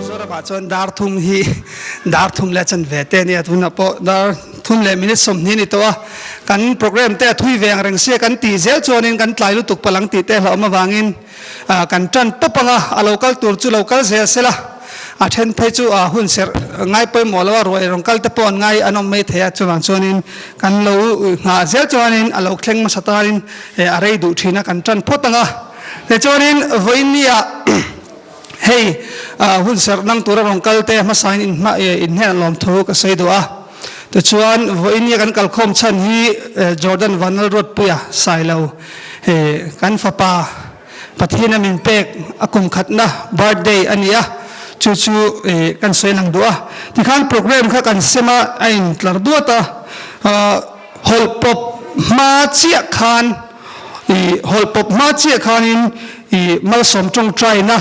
Mizoramah chuan dar thum hi dar thum leh chanve te a nia tunah pawh dar thum leh minute 20 ni tawh a kan program te a thui ve ang reng sia kan tih zel chuanin kan tlai lutuk palang tih te hlauhawm avangin Kan tan tawp anga a lo kal tur chu lo kal zel sela, a then phei chu hun serh ngai pawimawh lo a, ruai rawn kal te pawh an ngai an awm mai thei a, chuvang chuanin kan lo nghah zel chuanin a lo thleng hmasa tanin a rei duh thin a, kan tan phawt anga tichuanin vawiinniah hei hun serh nang tura rawn kal te hmasain inhnen lawm thu ka sawi duh a, tichuan vawiinnia kan kalkhawm chhan hi Jordan Vanlalruatpuia Sailo. He kan fapa Pathian a min pek a kum khatna birthday a ni a, chu chu kan sawi lang duh a. Tikhan program kha kan sem a, a intlar duat a, hawlh pawp hma chiah khan i hawlh pawp hma chiah khanin i malsawm tawngtaina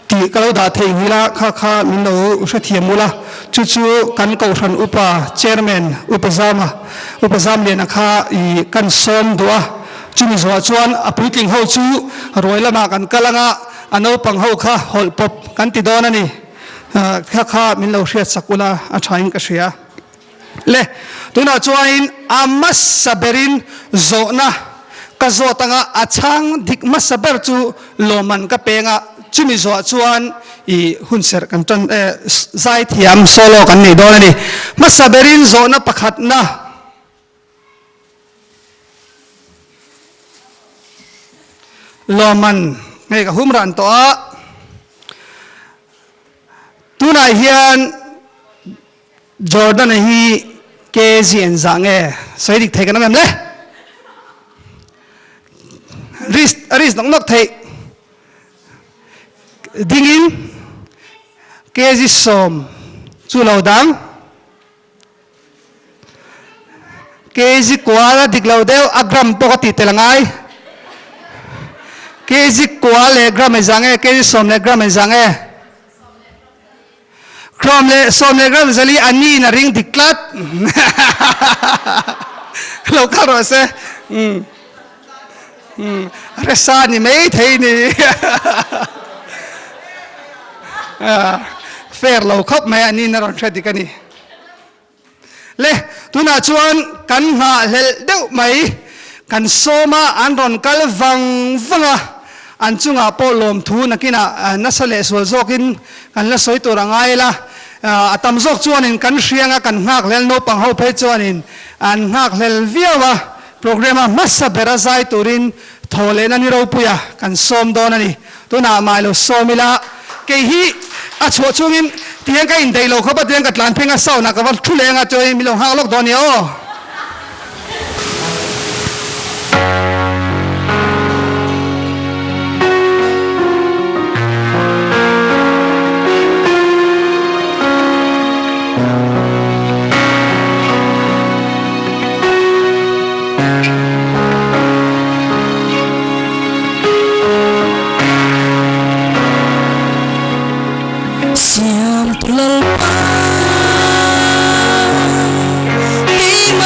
tih ka lo dah thei ngil a, kha kha min lo hrethiam ula, chu chu kan Kohhran Upa Chairman Upa Zama Upa Zamliana kha i kan sawm duh a, chumi zawhah chuan a puitling ho chu ruai lamah kan kal anga a naupang ho kha hawlh pawp kan ti dawn a ni. Kha kha min lo hriat sak ula a thain ka hria. Le, tunah chuanin a hmasa berin zawhna ka zawt anga a chhang dik hmasa ber chu lawmman ka peng a, chumi zawhah chuan i hunserh kan tan zaithiam solo kan nei dawn a ni. Hmasa berin zawhna pakhatna. Lawmman ngei ka hum ran tawh a, tunah hian Jordan-a hi KZ an zah nge? Sawi dik thei kan awm em le? Risk, a risk nawk nawk theih. Dingin KZ 10 chu lo dang. KZ kual a dik lo deuh, a gram pawh ka tih tel a ngai. KZ kual leh gram an zah nge? KZ 10 leh gram an zah nge? Krawm leh sawm leh gram zali a ni in a ring dik tlat. Lo kal rawh se. Umm. Umm. Resa ni mai thei ni. Fair lo khawp mai a ni in a rawn hre dik a ni. Le, tunah chuan kan nghahhlelh deuh mai. Kan sawm a, an rawn kal vang vang a, an chungah pawh lawmthu nakinah nasa leh sual zawkin kan la sawi tur a ngai la. A tam zawk chuanin kan hriang a, kan nghakhlel naupang ho phei chuanin an nghakhlel viau a, programme a hmasa bera zai turin thaw lehna ni ropuia kan sawm dawn a ni. Tunah mah lo sawm ila, kei hi a chhuah chungin tiang ka indaih lo khawp a, tiang ka tlan pheng a, sound ah ka va thu leh anga chuan min lo nghak lawk dawn nia aw. Siamtu Lalpa keimah.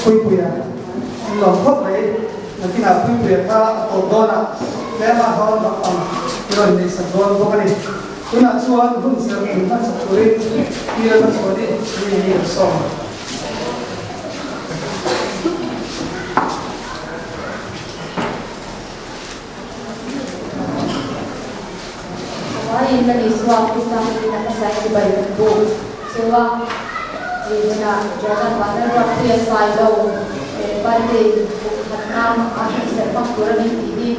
Puipuia an lawm khawp mai. Nakinah Puipuia kha a tawp dawn a, tlema hawn bak ang i rawn neihsak dawn bawk a ni. Tunah chuan hun serh min hmansak turin Pi Lalhmachhuani mi hi an sawm. Hawaiiin Lal Isua Krista hmingin a hmasa in chibai kan buk cheu a, tih hunah Jordan Vanlalruatpuia Sailo birthday buk khat nan a hriselh hmang tur a ni tih hi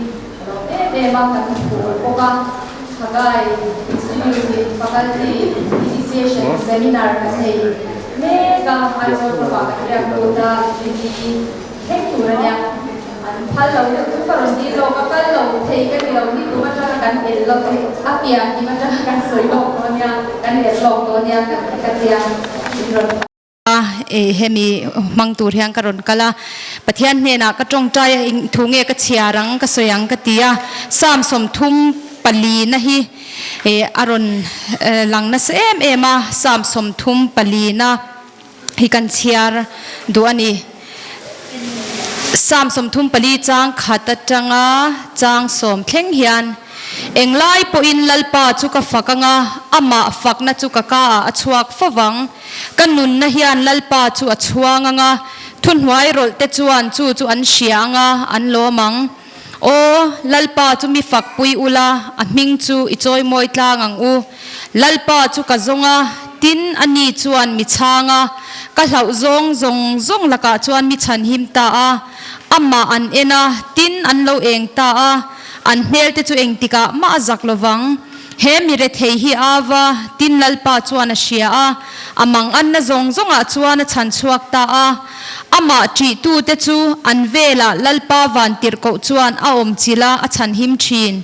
ka lawm em em a, kan phur bawk a. Haggai Institute in Faculty Initiation Seminar kan nei mek a, Aizawl khawpah kan riak lut a, Infinity Thleng tur a nia. An phal lo deuh chu ka rawn dil lawk a, kal lo thei ka ni lo hi tum atanga kan el lo a pian hlim atanga kan sawi lawk dawn nia, kan el lawk dawn nia kan ka tia min rawn phal. A, hemi hmang tur hian ka rawn kal a, Pathian hnenah ka tawngtai a, eng thu nge ka chhiar ang ka sawi ang ka ti a, Psalm 34 na hi a rawn lang nasa em em a, Psalm 34 na. hi kan chhiar duh a ni. Psalm 34 chang khat atanga chang sawm thleng hian, Englai pawhin Lalpa chu ka fak anga, amah fakna chu ka ka ah a chhuak fo vang. Ka nunna hian Lalpa chu a chhuang anga, thuhnuai rawlh te chuan chu chu an hria anga, an lawm ang. Aw, Lalpa chu mi fakpui ula, a hming chu i chawimawi tlang ang u. Lalpa chu ka zawng a, tin a ni chuan mi chhang a, ka hlauh zawng zawng zawng lakah chuan mi chhanhim ta a. Amah an en a, tin an lo eng ta a, an hmelte chu engtikah mah a zak lovang. He mi rethei hi a va, tin Lalpa chuan a hria a, a manganna zawng zawngah chuan a chhan chhuak ta a. Amah ṭihtute chu an velah Lalpa vantirhkoh chuan a awm chilh a, a chhanhim ṭhin.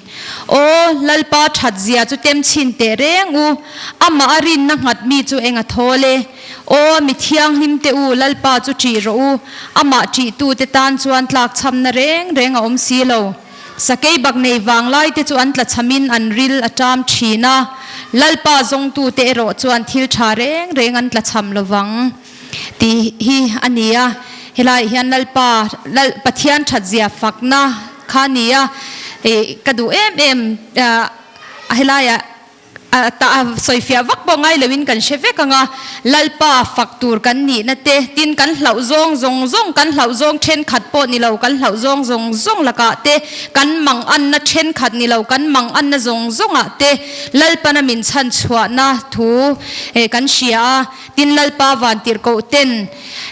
Aw, Lalpa ṭhatzia chu tem chhin teh reng u, amah a rinna nghat mi chu eng a thawl e. Aw, mi thianghlim te u, Lalpa chu ṭih rawh u, amah ṭihtute tan chuan tlakchhamna reng reng a awm si lo. Sakei bak nei vanglai te chu an tlachhamin an ril a ṭam ṭhin a, Lalpa zawngtute erawh chuan thil ṭha reng reng an tlachham lo vang. Tih hi a ni a, helaiah hian Lalpa, Lal, Pathian ṭhatzia fakna kha a ni a, ih ka duh em em a helaiah a ta sawifiah vak pawh ngai loin kan hre vek ang a, Lalpa fak tur kan nihna te, tin kan hlauh zawng zawng zawng, kan hlauh zawng ṭhenkhat pawh ni lo, kan hlauh zawng zawng zawng lakah te, kan manganna ṭhenkhat ni lo, kan manganna zawng zawngah te Lalpana min chhanchhuahna thu kan hria a. Tin Lalpa vantirhkoh ten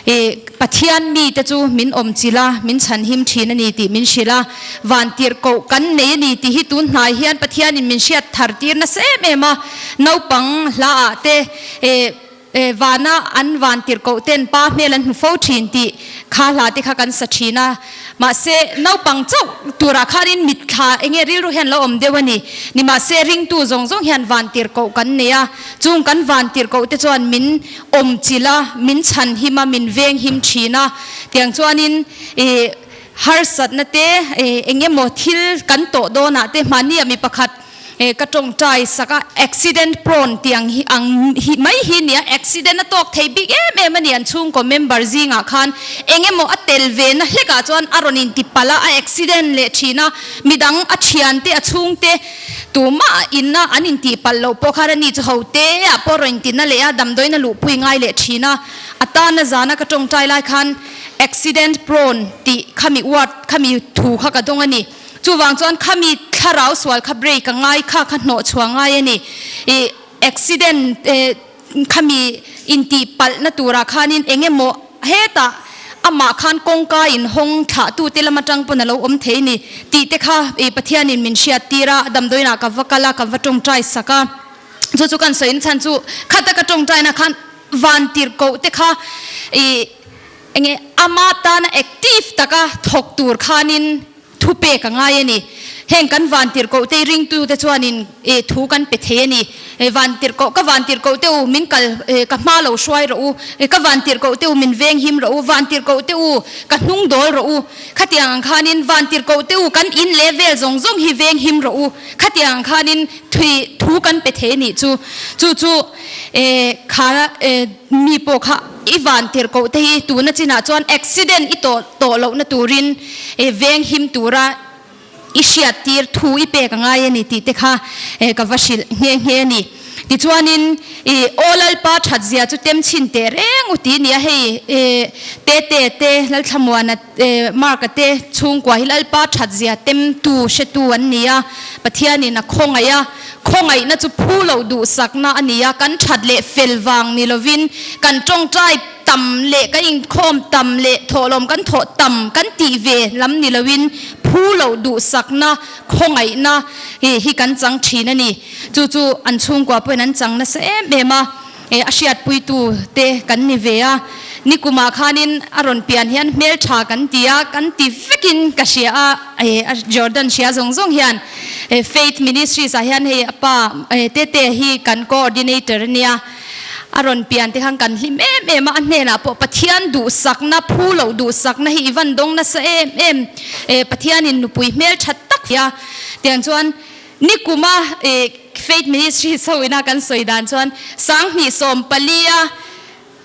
i Pathian mite chu min awm chilh a, min chhanhim thin a ni tih min hrilh a. Vantirhkoh kan nei a ni tih hi tun hnai hian Pathianin min hriat thar tir nasa em em a. Naupang hla ah te i vana an vantirhkoh ten pa hmel an hmu fo thin tih kha hla te kha kan sa thin a. Mahse, naupang chauh turah khanin mitthla enge rilru hian lo awm deuh a ni. Nimahse, ringtu zawng zawng hian vantirhkoh kan nei a. Chung kan vantirhkoh te chuan min awm chilh a, min chhan him a, min veng him thin a. Tiang chuanin ih harsatna te eng emaw thil kan tawh dawnah te mahnia mi pakhat ka tawngtai sak a, accident prone tih ang hi ang hi mai hi nia, accident a tawk thei bik em em a ni an chhungkaw member zingah khan eng emaw a tel ve na hlekah chuan a rawn intipalh a, a accident leh thin a, midang a thiante a chhungte Tumah inna an intih palh loh pawh khan ani chu ho te ah pawh rawn intinna leh a damdawiin a luhpui ngai leh thin a. A tana zana ka tawngtai lai khan accident prone tih khami word khami thu kha ka dawng a ni. Chuvang chuan khami thlarau sual kha break a ngai kha kha hnawh chhuah ngai a ni. Ih accident Khami intih palhna turah khanin eng emaw hetah amah khan kawngka inhawng thlahtute lam atang pawn a lo awm thei ni tih te kha Pathianin min hriat tir a, damdawiinah ka va kal a, ka va tawngtai sak a. Chu chu kan sawi chhan chu khata ka tawngtaina khan vantirhkoh te kha ih enge ama tana active taka thawk tur khanin thupek a ngai a ni. Heng kan vantirhkoh te ringtu te chuanin thu kan pe thei a ni. Vantirhkoh, ka vantirhkoh te u, min kal, ka hma lo hruai rawh u. Ka vantirhkoh te u, min veng him rawh u. Vantirhkoh te u, ka hnung dawl rawh u. Khatiang ang khanin vantirhkoh te u, kan in leh vel zawng zawng hi veng him rawh u. Khatiang ang khanin thui thu kan pe thei a nih chu. Chu chu kha mi pawh kha i vantirhkoh te hi tuna chinah chuan accident i tawh tawh lohna turin veng him tura i hriat tir thu i pek a ngai a ni tih te kha ka va hrilh nghe nghe a ni. Tichuanin i Aw Lalpa that zia chu tem chhin teh reng u ti nia hei Tete te Lalthlamuana Mark-a te chhungkua hi Lalpa that zia tem tu hretu an ni a, Pathianin a khawngaih a, khawngaihna chu phu loh duhsakna a ni a, kan that leh fel vang ni lovin kan tawngtai tam leh kan inkhawm tam leh thawhlawm kan thawh tam kan tih ve lam ni loin phu loh duhsakna khawngaihna hi kan chang thin a ni. Chu chu an chhungkua pawhin an chang nasa em em a, a hriatpuitu te kan ni ve a. Nikumah khanin a rawn pian hian hmeltha kan ti a, kan ti vekin ka hria a, Jordan hria zawng zawng hian Faith Ministries ah hian hei a pa Tete hi kan coordinator a nia. A rawn pian te khan kan hlim em em a, a hnenah pawh Pathian duhsakna, phu loh duhsakna hi i van dawng nasa em em e, Pathianin nupui hmel tha tak a tiang chuan nikuma e Faith Ministries ho ina kan sawi dan chuan 2014 a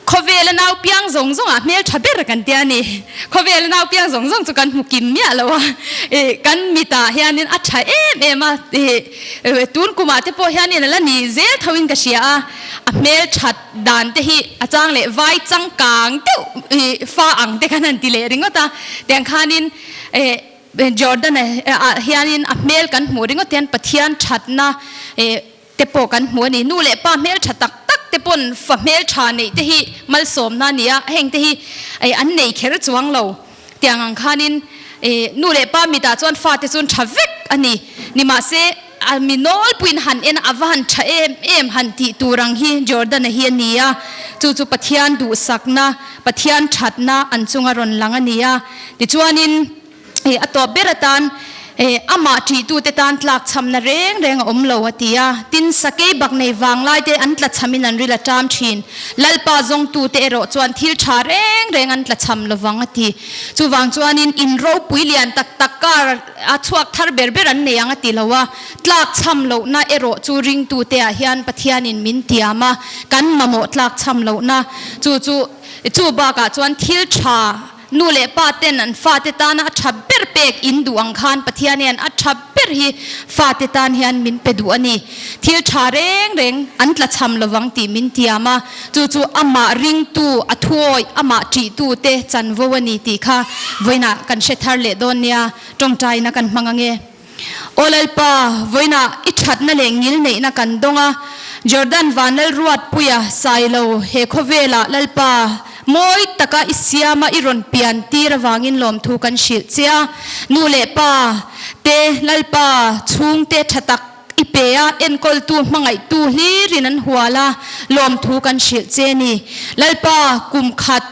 Khawvela nau piang zawng zawngah hmel tha ber kan tia ni. Khawvela nau piang zawng zawng chu kan hmu kim miah lo a, ih kan mitah hianin a tha em em a, ih tun kumah te pawh hianin a la ni zel tho in ka hria a, a hmel that dan te hi a chang leh vai changkang deuh ih fa ang te khan han ti leh ringawt a, tiang khanin ih Jordan ah hianin a hmel kan hmuh ringawt hian Pathian thatna ih te pawh kan hmu a ni. Nu leh pa hmeltha tak tak te pawn fa hmeltha neih te hi malsawmna a ni a, heng te hi an nei kher chuang lo. Tiang ang khanin nu leh pa mitah chuan fate chuan tha vek a ni. Nimahse, a mi nawlpuiin han en a, a va han tha em em han tih tur ang hi Jordan-a hi a ni a. Chu chu Pathian duhsakna, Pathian thatna an chunga rawn lang a ni a. Tichuanin. Hei a tawp ber atan amah ṭihtute tan tlakchhamna reng reng a awm lo a ti a. Tin, sakei bak nei vanglai te an tlachhamin an ril a ṭam ṭhin. Lalpa zawngtute erawh chuan thil ṭha reng reng an tlachham lovang a ti. Chuvang chuanin in ropui lian tak tak kar a chhuak thar ber ber an nei ang a ti lo a. Tlakchham lohna erawh chu ringtute ah hian Pathianin min tiam a, kan mamawh tlakchham lohna chu chu chu bakah chuan thil ṭha Nu leh pa ten an fate tana a tha ber pek in duh ang khan Pathian hian a tha ber hi fate tan hian min pe duh a ni. Thil tha reng reng an tlachham lovang tih min tiam a, chu chu amah ringtu, a thuawih, amah ṭihtu te chanvo a ni tih kha vawiinah kan hre thar leh dawn nia, tawngtaina kan hmang ange. Aw Lalpa, vawiinah i thatna leh ngilneihna kan dawng a, Jordan Vanlalruatpuia Sailo he khawvelah Lalpa mawi taka i siama i rawn pian tir avangin lawmthu kan hrilh che a. Nu leh pa te Lalpa chhungte tha tak i pe a, enkawltu hmangaihtu hlirin an hual a, lawmthu kan hrilh che ni. Lalpa, kum khat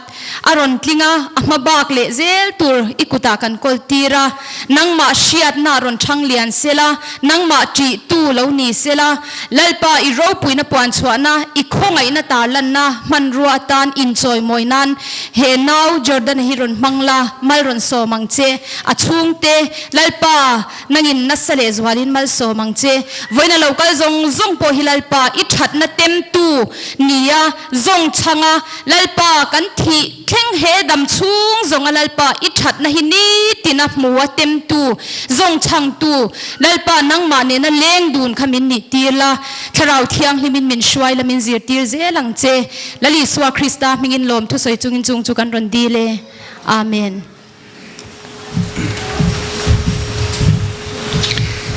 A rawn tling a, a hma bak leh zel tur i kutah kan kawl tir a. Nangmah hriatna a rawn thang lian sela, nangmah ṭih tu lo ni sela, Lalpa i ropuina puan chhuahna, i khawngaihna tarlanna hmanrua atan inchawimawi nan he nau Jordan-a hi rawn hmang la, mal rawn sawm ang che. A chhungte, Lalpa, nangin nasa leh zualin malsawm ang che. Vawiina lo kal zawng zawng pawh hi Lalpa i ṭhatna temtu nia zawng chhanga Lalpa kan thih thleng he dam chhung zawnga Lalpa i thatna hi nitina hmua temtu zawng chhangtu Lalpa nangmah nena leng dun kha min nih tir la, Thlarau Thianghlimin min hruai la min zirtir zel ang che. Lal Isua Krista hmingin lawm thusawi chungin chung chu kan rawn dil e. Amen.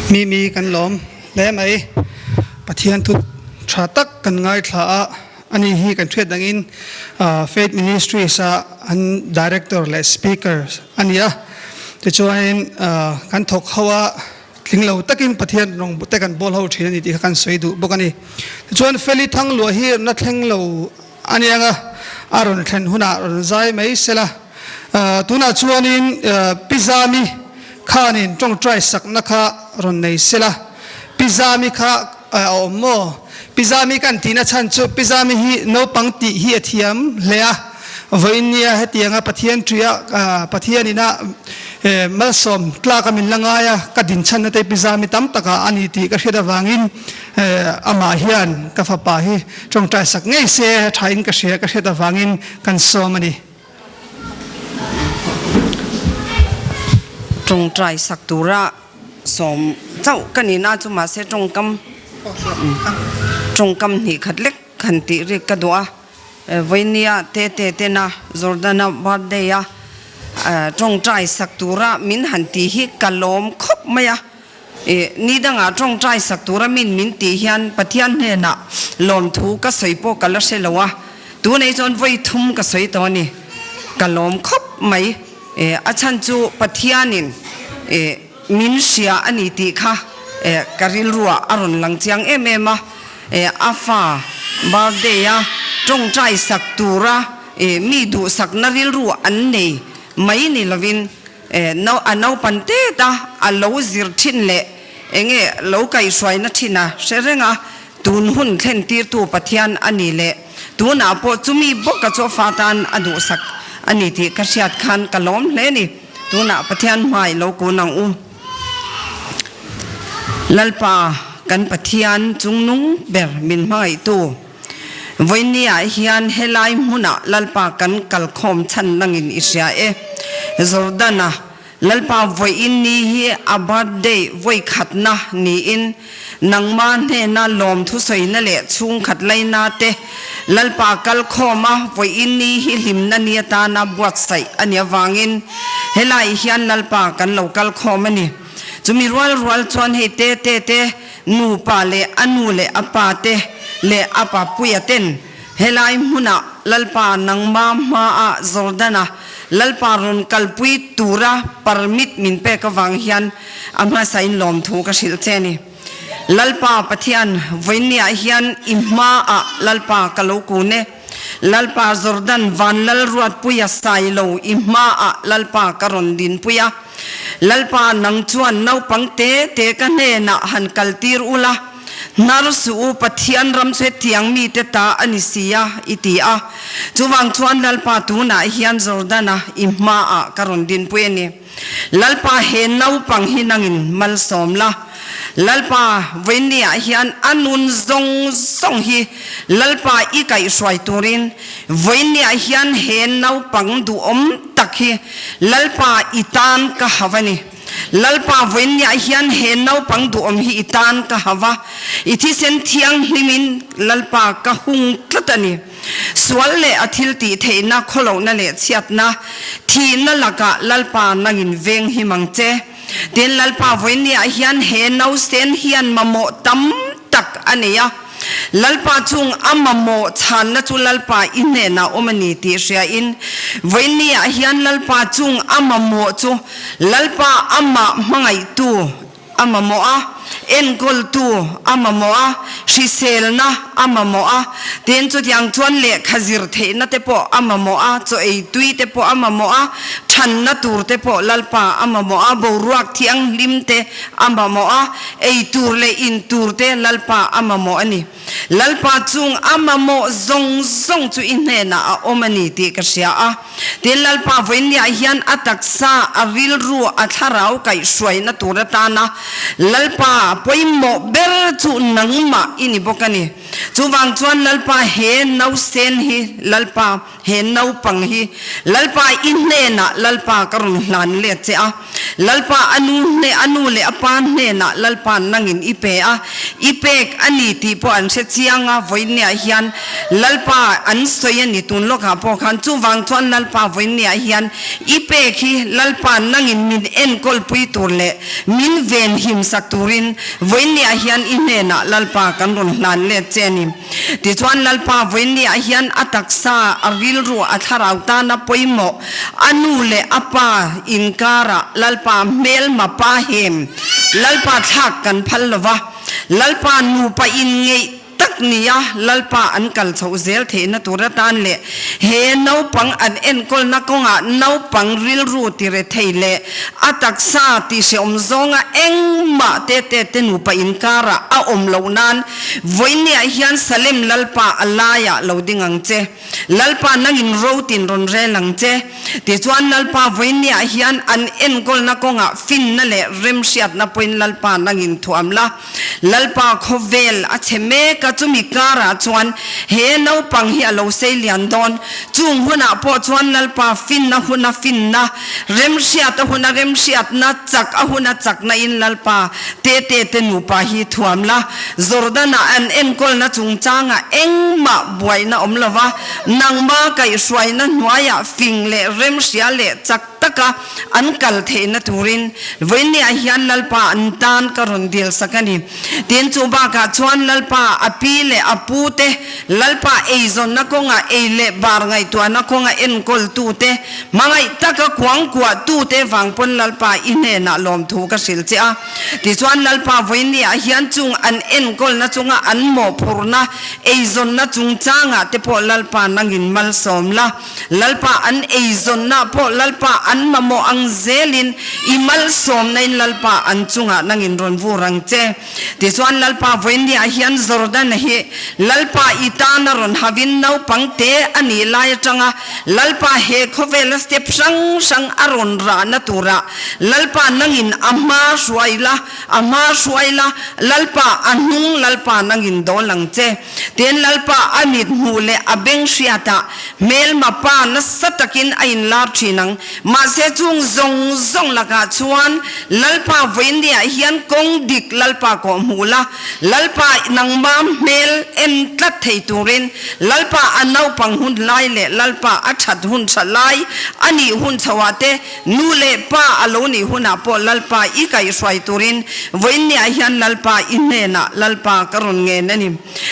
Mi mi kan lawm hle mai. Pathian thu tha tak kan ngaithla a, ani hi kan hriat dangin Faith Ministries a an Director leh Speaker a ni a. Tichuanin kan thawk ho a, tling lo takin Pathian rawng te kan bawl ho thin a ni tih kha kan sawi duh bawk a ni. Tichuan Feli Thangluah hi na thleng lo a niang a, a rawn thlen hunah rawn zai mai sela. Tunah chuanin Pi Zami. khanin tawngtai sakna kha rawn nei sela. Pi Zami kha a awm maw? Pi Zami kan tihna chhan chu Pi Zami hi naupang tih hi a thiam hle a, vawiin nia hetianga Pathian ṭuia Pathian ina malsawm tlak a min la ngai a, ka dinchhanna te Pi Zami tam takah a ni tih ka hriat avangin amah hian ka fapa hi tawngtai sak ngei se thain ka hria ka hriat avangin kan sawm a ni. Tawngtai sak tura sawm chauh ka ni na chu mahse tawngkam tawngkam hnih khat lek han tih rik ka duh a, Vawinia te te tena Jordana birthday a tawngtai sak tura min han tih hi ka lawm khawp mai a. I ni dangah tawngtai sak tura min min tih hian Pathian hnenah lawmthu ka sawi pawh ka la hre lo a, tunei chuan vawi thum ka sawi tawh a ni. Ka lawm khawp mai. A chhan chu Pathianin min hria a ni tih kha ka rilruah a rawn lang chiang em em a. A fa birthday a tawngtai sak tura mi duhsakna rilru an nei mai ni lovin No, a naupan tet a, a lo zir thin leh enge lo kaihhruaina thin a hre reng a, tun hun thlen tirtu Pathian a ni leh tunah pawh chumi bawka chu fa tan a duhsak a ni tih ka hriat khan ka lawm hle ni. Tunah Pathian hmai lo kun ang u. Lalpa kan Pathian chungnung ber min hmangaihtu. Vawinia hian helai hmunah Lalpa kan kalkhawm chhan nangin i hria e. Jordana, Lalpa vawiin ni hi a birthday vawikhatna niin nangma hnena lawmthu sawina leh chhungkhat laina te Lalpa kalkhawm a vawiin ni hi hlimna ni atana buatsaih a nih avangin helai hian Lalpa kan lo kalkhawm a ni. Chumi rual rual chuan hei te te te Nupa leh a nu leh a pa te leh a papuia ten helai hmunah Lalpa nangma hmaah Jordana Lalpa rawn kalpui tura permit min pek avang hian a hmasain lawmthu ka hrilh che a ni. Lalpa Pathian, vawiinniah hian i hmaah Lalpa ka lo kun e. Lalpa Jordan van Lalruatpuia Sailo i hmaah Lalpa ka rawn dinpui a. Lalpa nang chuan naupang te te ka hnenah han kaltir ula, hnar suh u, Pathian ram chu hetiang mite ta a ni si a, i ti a. Chuvang chuan Lalpa tunah hian Jordana i hmaah ka rawn dinpui a ni. Lalpa he naupang hi nangin malsawm la. Lalpa vawiinniah hian a nun zawng zawng hi Lalpa i kaihhruai turin vawiinniah hian he naupang duhawm tak hi Lalpa i tan ka hau a ni. Lalpa vawiinniah hian he naupang duhawm hi i tan ka hau a, i thisen thianghlimin Lalpa ka hung tlat a ni. Sual leh a thil tih theihna khawlohna leh chhiatna, thihna lakah Lalpa nangin veng him ang che. Tin, Lalpa vawiinniah hian he nausen hian mamawh tam tak a nei a. Lalpa chung a mamawh chhanna chu Lalpa i hnenah awm a ni tih hriain, vawiinniah hian Lalpa chung a mamawh chu Lalpa amah hmangaihtu a mamawh a, enkawltu a mamawh a, hriselna a mamawh a, tin chutiang chuan lehkha zir theihna te pawh a mamawh a, chaw ei tui te pawh a mamawh a, thanna tur te pawh Lalpa a mamawh a, boruak thianghlim te a mamawh a, ei tur leh in tur te Lalpa a mamawh a ni. Lalpa chung a mamawh zawng zawng chu i hnenah a awm a ni tih ka hria a. Tin, Lalpa vawiinniah hian a taksa, a rilru, a thlarau kaihhruaina tur atana Lalpa pawimawh ber chu nangmah i ni bawk a ni. Chuvang chuan Lalpa he nausen hi Lalpa He naupang hi Lalpa i hnenah Lalpa ka rawn hlan let che a, Lalpa a nu hne a nu leh a pa hnenah Lalpa nangin i pe a, i pek a ni tih pawh an hre chiang a, vawiinniah hian Lalpa an sawi a ni tun lawkah pawh khan chuvang chuan Lalpa vawiinniah hian i pek hi Lalpa nangin min enkawlpui tur leh min venhim sak turin vawiinniah hian i hnenah Lalpa kan rawn hlan let che a ni. Tichuan Lalpa vawiinniah hian a taksa, a rilru, a thlarau tana pawimawh, a nu leh a pa inkarah Lalpa hmelma pa hem, Lalpa thlak kan phal lova, Lalpa nupa inngeih. tak nia Lalpa an kal chhoh zel theihna tur atan leh he naupang an enkawlna kawngah naupang rilru tire thei leh a taksa tihhrehawm zawnga engmah tete te nupa inkarah a awm loh nan vawinia hian Salem Lalpa a laiah lo ding ang che. Lalpa nangin rotin rawn rel ang che. Tichuan Lalpa vawinia hian an enkawlna kawngah finna leh remhriatna pawhin Lalpa nangin thuam la. Lalpa khawvel a chhe mek a, chumi karah chuan he naupang hi a lo sei lian dawn. Chung hunah pawh chuan Lalpa finna huna finna, remhriat a huna remhriatna, chak a huna chakna in Lalpa tete te nupa hi thuam la. Jordan-ah an enkawlna chungchangah engmah buaina awm lova, nangma kaihhruaina hnuaiah fing leh remhria leh chak taka an kal theihna turin vawinia hian Lalpa an tan ka rawn dil sak a ni. Tin, chu bakah chuan Lalpa a pi leh a pu te, Lalpa eizawnna kawnga ei leh bar ngaihtuahna kawnga enkawltu te, hmangaih taka kuangkuah tu te vang pawn Lalpa i hnenah lawmthu ka hrilh che a. Tichuan Lalpa vawinia hian chung an enkawlna chunga an mawhphurhna eizawnna chungchangah te pawh Lalpa nangin malsawm la. Lalpa an eizawnna pawh Lalpa an mamawh ang zelin i malsawmna in Lalpa an chungah nangin rawn vur ang che. Tichuan Lalpa vawinia hian Jordan hi Lalpa i tana rawn havin naupang te a nih lai atanga Lalpa he khawvela step hrang hrang a rawn rahna turah Lalpa nangin a hma hruai la, a hma hruai la, Lalpa a hnung Lalpa nangin dawl ang che. Tin, Lalpa a mit hmuh leh a beng hriatah hmelma pa nasa takin a inlar thin ang. Mahse, chung zawng zawng lakah chuan Lalpa vawiinniah hian kawng dik Lalpa kawh hmuh la, Lalpa nangma hmel en tlat thei turin Lalpa a naupang hun lai leh Lalpa a that hun tha lai a nih hun chhoah te Nu leh Pa a lo nih hunah pawh Lalpa i kaihhruai turin vawiinniah hian Lalpa i hnenah Lalpa ka rawn ngen a ni.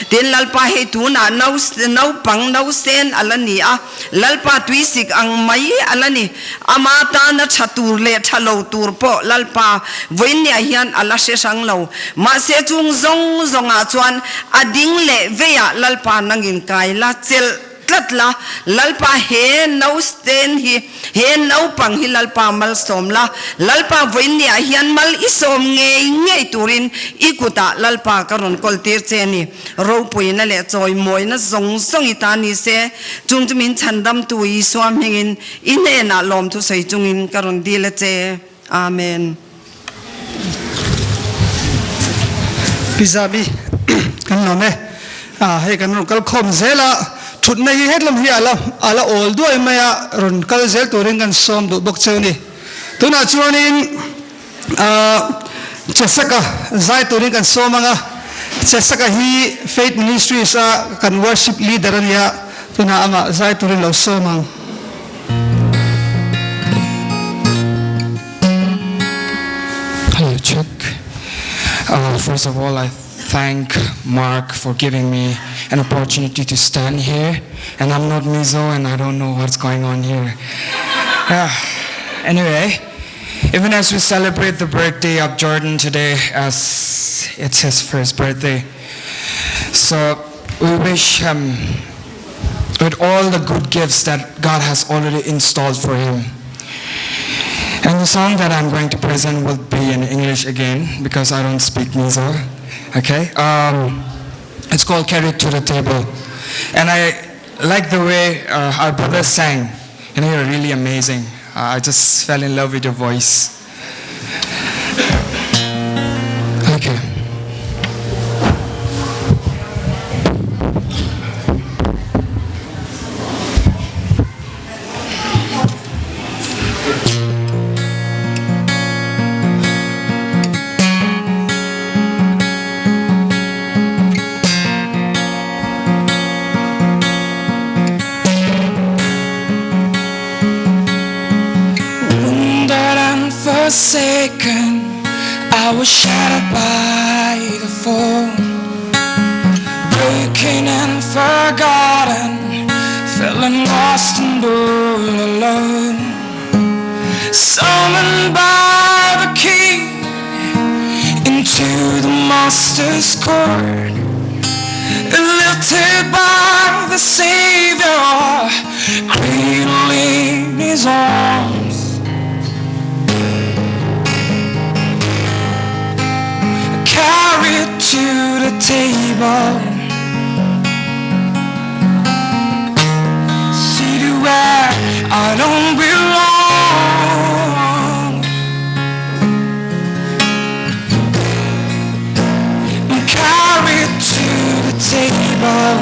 Tin, Lalpa hei tunah naupang nausen a la ni a, Lalpa tuisik ang mai a la ni. Ama tana tha tur leh tha lo tur pawh Lalpa vawiinniah hian a la hre hrang lo. Mahse chung zawng zawngah chuan a ding leh veiah Lalpa nangin kai la chelh. Tlat la, Lalpa he nausen hi, he naupang hi Lalpa malsawm la, Lalpa vawiinniah hian mal i sawm ngei ngei turin i kutah Lalpa ka rawn kawl tir che a ni. Ropuina leh chawimawina zawng zawng i ta ni se, chung chu min chhandamtu Isua hmingin i hnenah lawmthu sawi chungin ka rawn dil a che. Amen. Pi Zabi kan lawm e. Ah hei kan rawn kal khawm zel a, thutna hi hetlam hi ala ala awl duai mai a, rawn kal zel turin kan sawm duh bawk cheu ni. Tunah chuanin ah Chesaka zai turin kan sawm ang a, Chesaka hi Faith Ministries a kan worship leader a nia, tunah amah zai turin lo sawm ang. Hello, check. Uh, first of all, I thank Mark for giving me an opportunity to stand here. And I'm not Mizo and I don't know what's going on here. Uh, anyway, even as we celebrate the birthday of Jordan today, as it's his first birthday, so we wish him with all the good gifts that God has already installed for him. And the song that I'm going to present will be in English again because I don't speak Mizo. Okay? Um, it's called Carry It to the Table. And I like the way uh, our brother sang. You know, you're really amazing. Uh, I just fell in love with your voice. Okay. Wounded and forsaken, I was shattered by the fall. Broken and forgotten, feeling lost and all alone. Summoned by the king into the master's court. Lifted by the Savior, cradling his arms. Carried to the table. Seated where I don't belong. I'm carried to the table.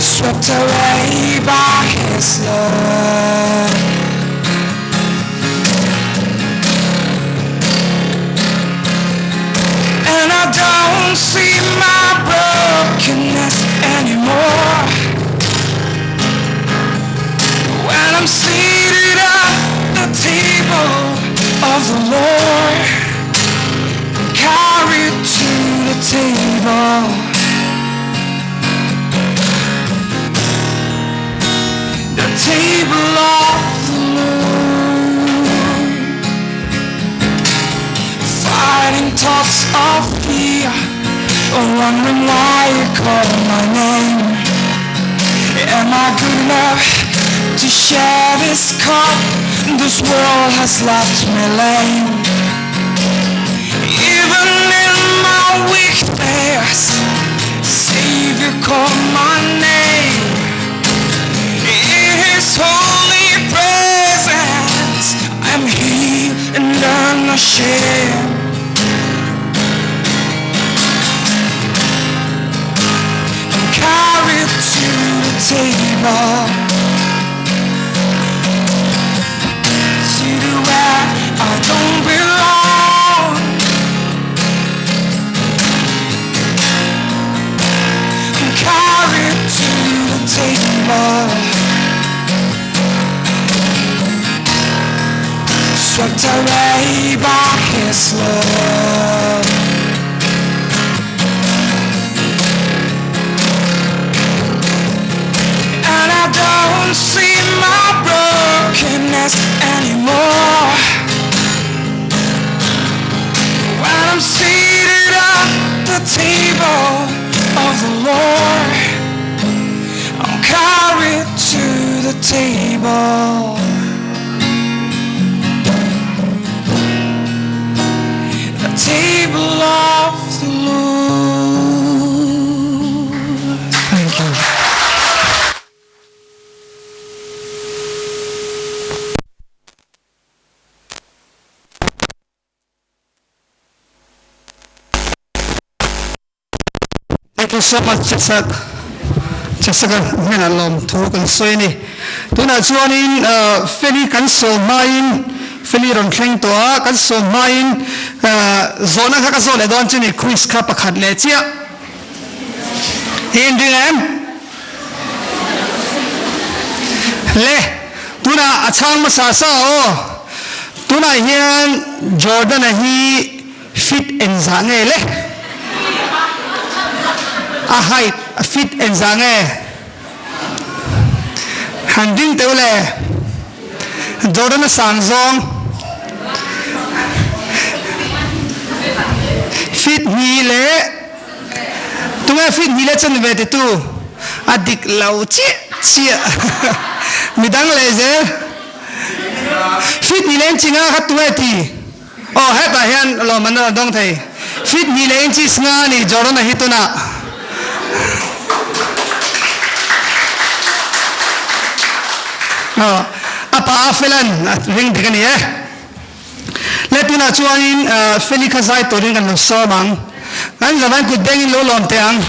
Swept away by his love. And I don't see my brokenness anymore. When I'm seated at the table of the Lord, carried to the table. The table of the Lord. Fighting thoughts of fear, wondering why you call my name. Am I good enough to share this cup? This world has left me lame. Even in my weakness, Savior called my name. In His holy presence, I'm healed and unashamed. I'm carried to the table. Seated where I don't belong. I'm carried to the table. Swept away by His love. And I don't see my brokenness anymore. When I'm seated at the table of the Lord, I'm carried to the table. The table of the Lord. Thank you. Thank you so much Chasak. Chasak a hnenah lawmthu kan sawi a ni. Tunah chuanin Feli kan sawm hmain Feli rawn thleng tawh a, kan sawm hmain zawhna kha ka zawh leh dawn chu ni quiz kha pakhat leh chiah. I inring em? Le, tunah a chhang hmasa sa aw. Tunah hian Jordan-a hi Fit engzah nge le? A height a fit engzah nge? Han ding teuh le. Jordan a sang zawng. Fit hnih leh tunge fit hnih leh chanve titu a dik lo chiah chiah. Midang leh zel. Fit hnih leh inchi nga kha tunge ti? Aw hetah hian lawmman a rawn dawng thei. Feet hnih leh inches nga a ni Jordan-a hi tunah. Aw a pa a Felan a ring dik a ni e. Le tunah chuanin Feli kha zai turin kan lo sawm ang. Kan zavain kut bengin lo lawm teh ang.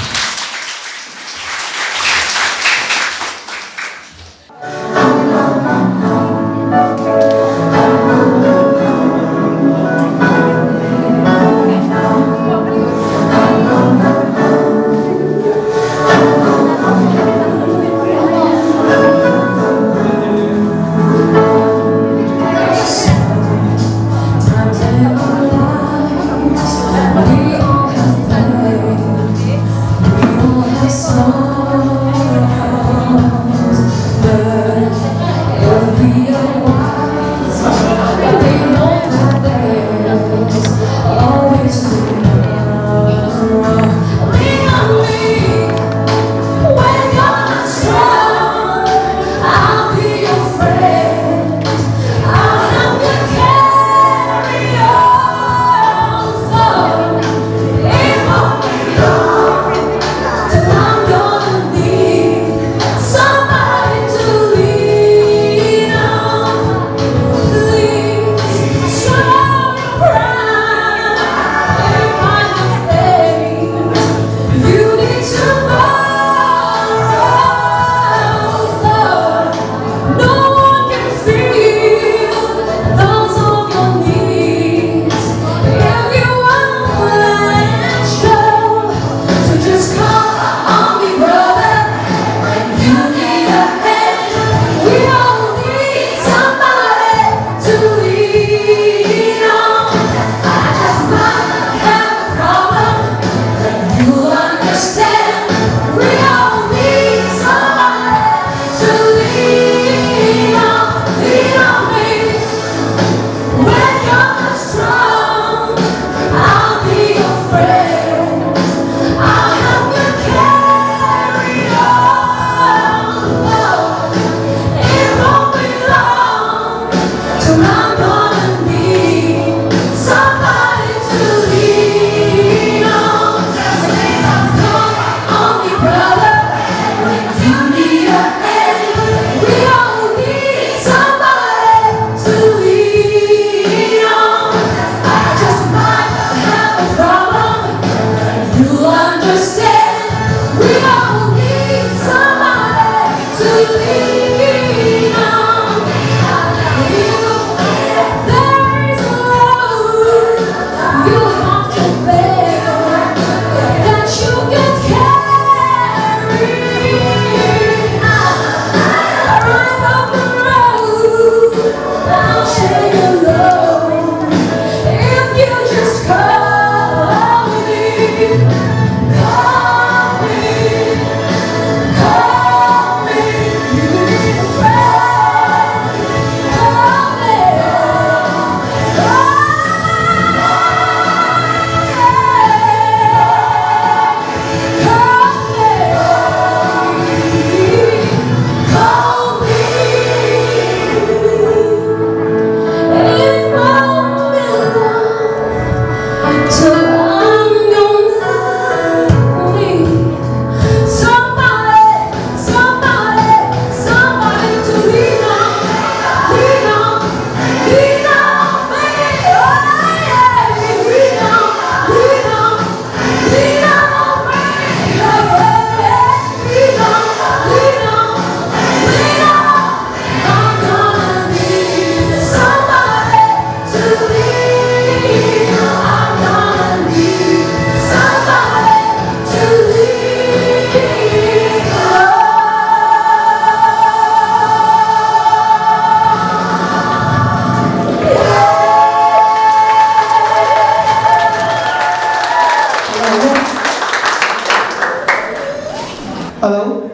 Hello,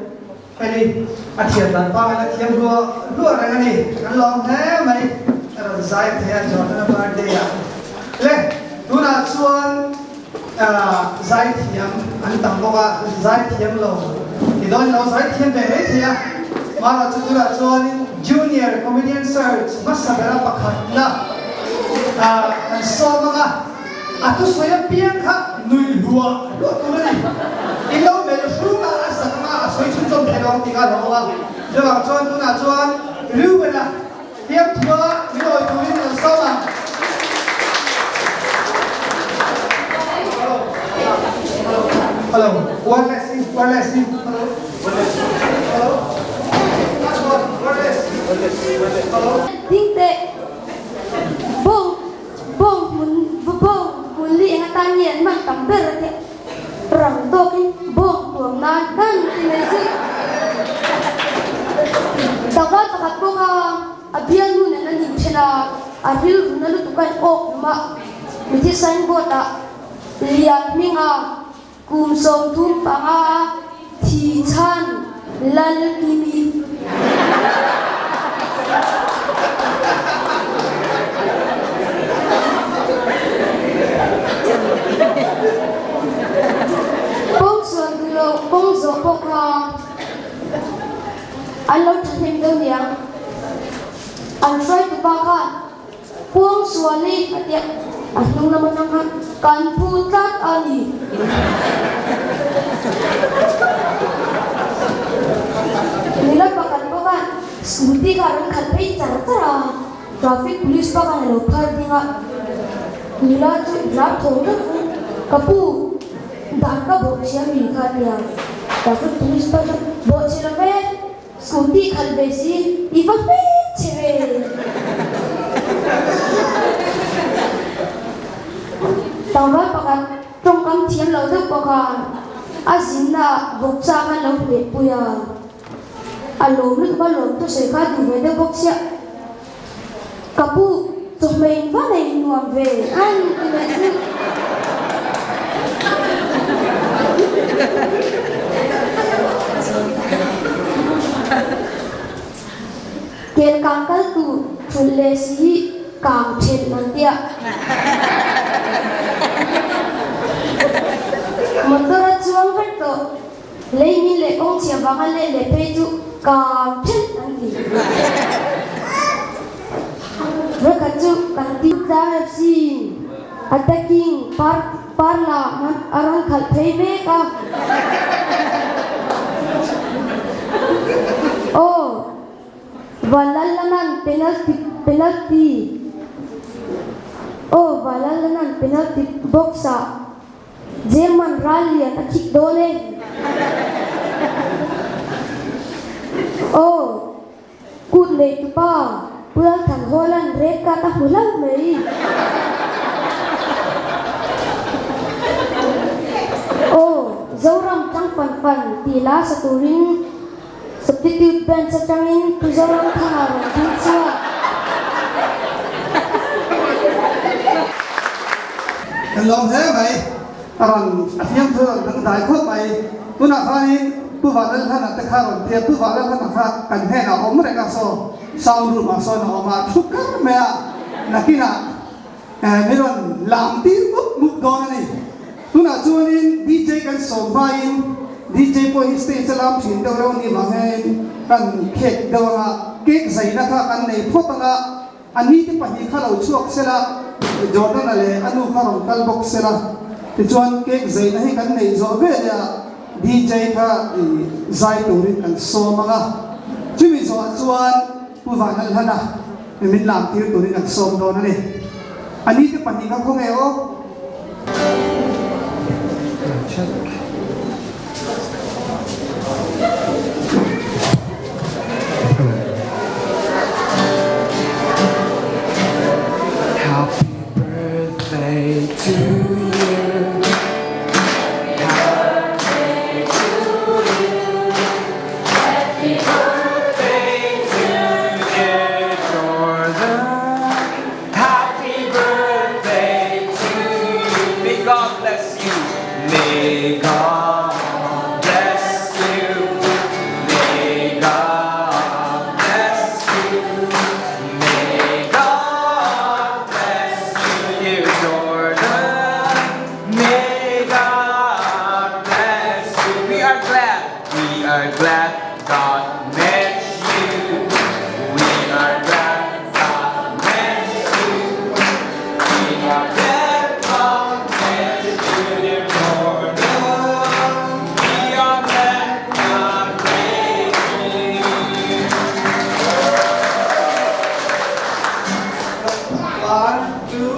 Feli, a thiam dan pangai la thiam hluah hluah reng a ni. Kan lawm hle mai. A rawn zai thei a Jordana birthday ah. Le, tunah chuan Zaithiam an tam bawk a, zaithiam lo ti dawn lo zaithiam ve mai thei a. Mahla chu tunah chuanin Junior Comedian Search hmasa bera pakhatna an sawm ang a, a thusawi apiang kha nuih hluah hluah tur a ni. In lo melh hrung a, a sak anga a sawi chhunzawm thei lo ang tih kha a lo awm a. Chuvang chuan tunah chuan Reuben-a Fiamthua min awi turin an sawm ang. Hello, wireless in, wireless in, hello, hello, wireless, hello. Ding teh, bawng, bawng hmun, bawng hmun li eng atan nge an hman tam ber a tia, rang tawkin bawng tuam nan kan ti mai chu. Tlangval pakhat bawk a, a bialnu nen an inthen a, a rilru na lutuk a in awk hlum a, mithi signboard ah Lian hminga kum 35 thi chhan Lal Kimi. Kawng sual duh lo kawng zawh pawh kha An lo thahnem deuh niang. An hruaitu pa khan Puang Suali a tia a hnung lam atang khan kan phu tlat a ni. Nula pakhat pawh khan scooty kha a rawn khalh phei char char a, traffic police pa khan a lo phar ding a, nula chu ram thaw vek in ka pu Dan ka bawhchhia mi kha tia traffic police pa chuan bawhchhe lo ve, scooty khalh ve si i va hmelchhe ve. Tlangval pakhat tawngkam thiam lo deuh pawh khan a zinna ah vawkcha khan lo hleh pui a, a lawm lutuk a lawm thusawi kha duh ve deuh bawk chiah. Ka pu, chawhmeh in va nei nuam ve an ti mai chu. Kel kang kal tu thulh leh si hi kang thelh an tia. Motor a chuang vek tawh. Lei min leh kawng chhia vanga let leh phei chu kang thelh an ti. Vawikhat chu kan team tlang FC in attacking par parla a rawn khalh phei mek a. Aw, Vanlalhlanan penalty penalty Aw, Vanlalhlanan penalty box ah. German ral lian a khik dawn e. Aw, kut nei tupa Pulalthan Hawla'n red card a hmu hlauh mai. Aw, Zoram tang fan fan tih la sa turin Substitute bench atangin Pu Zoramthanga rawn ding chhuak. Kan lawm hle mai. A rawn a fiamthu a rawn dangdai khawp mai. Tunah khanin Pu Vanlalhlana te kha rawn tia, Pu Vanlalhlana kha kan hnenah a awm reng a saw sound room ah sawn a awm a, a thu kar mai a, nakinah mi rawn lam tir mup mup dawn a ni. Tunah chuanin DJ kan sawm hmain DJ pawh hi stage a lam thin deuh reuh a nih vang hianin kan khek deuh anga cake zaina kha kan nei phawt anga a ni te pahnih kha lo chhuak sela Jordan-a leh a nu kha rawn kal bawk sela tichuan cake zaina hi kan neih zawh veleh ah DJ kha zai turin kan sawm anga chumi zawhah chuan Pu Vanlalhlana min lam tir turin an sawm dawn a ni. A ni te pahnih kha khawnge aw? Happy birthday to you Happy birthday to you Happy birthday to you Jordan Happy birthday to you May God bless you May God bless you May God bless you May God bless you dear Jordan May God bless you We are glad We are glad God met you We are glad God met you We are glad God met you dear Jordan We are glad God met you One, two,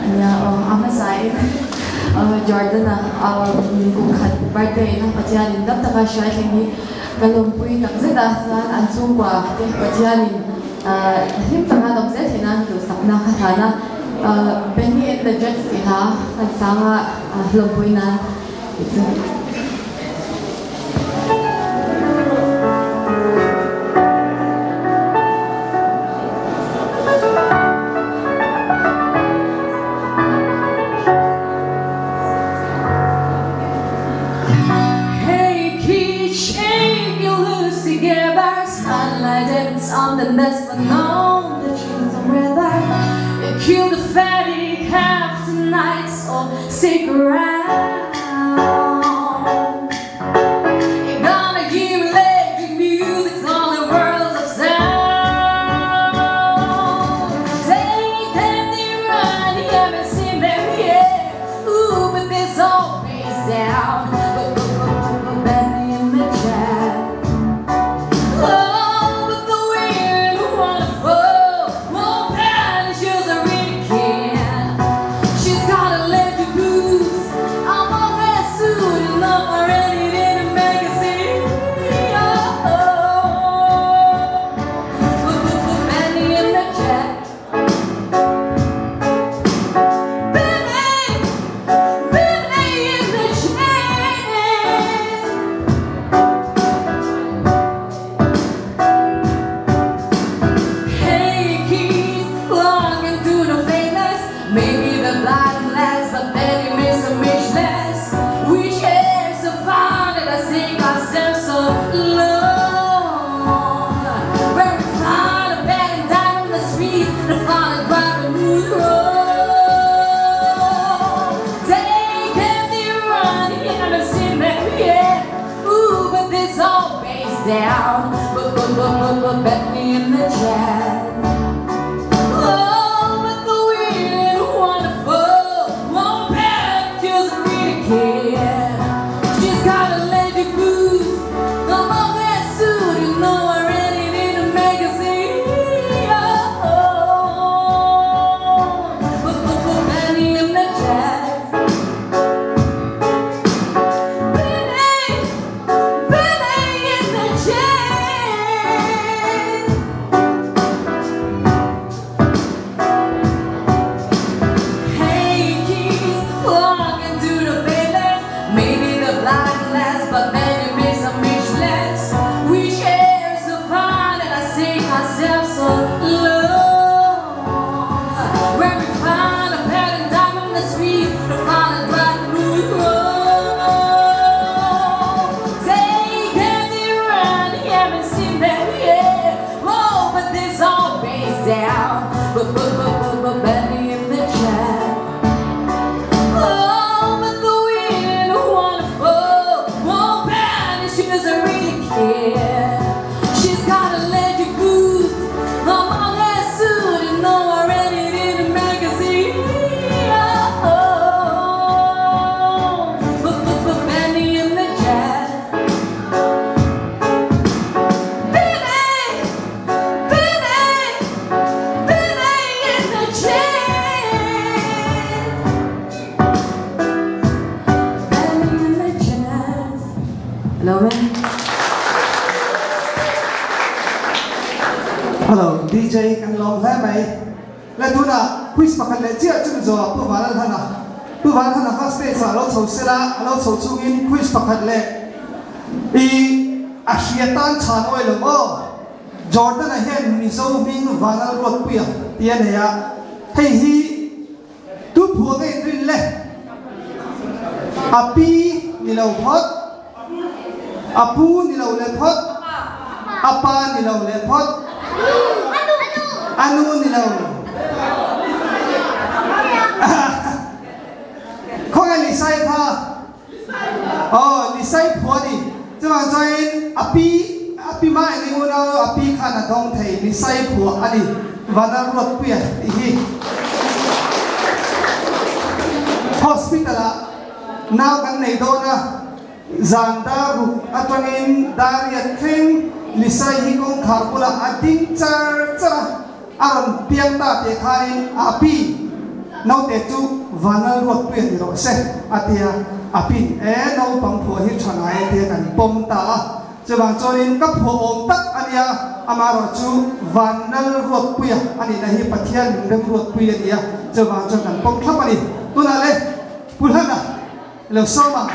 Nia aw a hmasain Jordan-a kum khat birthday na Pathianin dam taka hria thleng hi ka lawmpui tak zet a, chuan an chhungkua te Pathianin hlim taka dawm zel theih nan duhsakna ka hlan a, Benny and the Jets tih hla kan sanga lawmpui nan tih chu. Hey Keith, shake your loose together Spotlight dance on the nest but know the truth rather You kill the fatty calf tonight so stick around You're gonna hear electric music's only worlds of sound Take them run, you haven't seen them yet Ooh, but this all pays down Benny in the chat Oh, but the weird and wonderful Won't punish you, I really can She's got electric blues I'm down. But but but but but bet me in the chat. Oh, but the weird, wonderful, won't pet doesn't really care. She's got a lady blues, the long hair suit, you know I read it in a magazine. Oh, but but but Benny in the chat. Benny, Benny in the chat. Hey kids, walk into the village. Maybe the blind less, but then you miss some less. We share so fun, and I see myself so low. Where we find a pair of diamond in the street, to find a black blue road. Take candy run, haven't seen them yet. Whoa, but this all pays down. But but but but but Benny in the chat. Oh, but the weird, wonderful won't vanish. She doesn't really care. She's got a legend boots, a long ass suit, you know I read it in a magazine. Oh, but but but Benny in the chat. Benny, Benny, Benny in the chat. Benny in the chat. Hello, man. Hello DJ kan lawm hle mai. Le tunah quiz pakhat leh chiah chu mizo ah Pu Vanlalhana Pu Vanlalhana kha stage ah a lo chho sela a lo chho chungin quiz pakhat leh i a hria tan chhan awi lo maw Jordan-a hian Mizo hming Vanlalruatpuia ti a nei a hei hi Tu phuah nge in rin le? A pi ni lo phawt, a pu ni lo leh phawt, a pa ni lo leh phawt, a nu ni lo. Khawnge Lisai kha? Aw, Lisai phuah a ni. Chuvang chuanin a pi, a pi mah eng eng unau a pi khan a dawng thei. Lisai phuah a ni. Vanlalruatpuia tih hi hospital ah nau kan nei dawn a, zan dar ruk atangin dar riat thleng Lisai hi kawngkhar bulah a ding char char a. A rawn piang ta teh khanin a pi naute chu Vanlalruatpuia ni rawh se a ti a, a pin e naupang phuah hi tha ngai a tia kan pawm ta a, chuvang chuanin ka phuah awm tak a nia, amaherawh chu Vanlalruatpuia a nihna hi Pathian min remruatpui a ni a, chuvang chuan kan pawm thlap a ni. Tunah le Pu Hlana Lo sawm ang.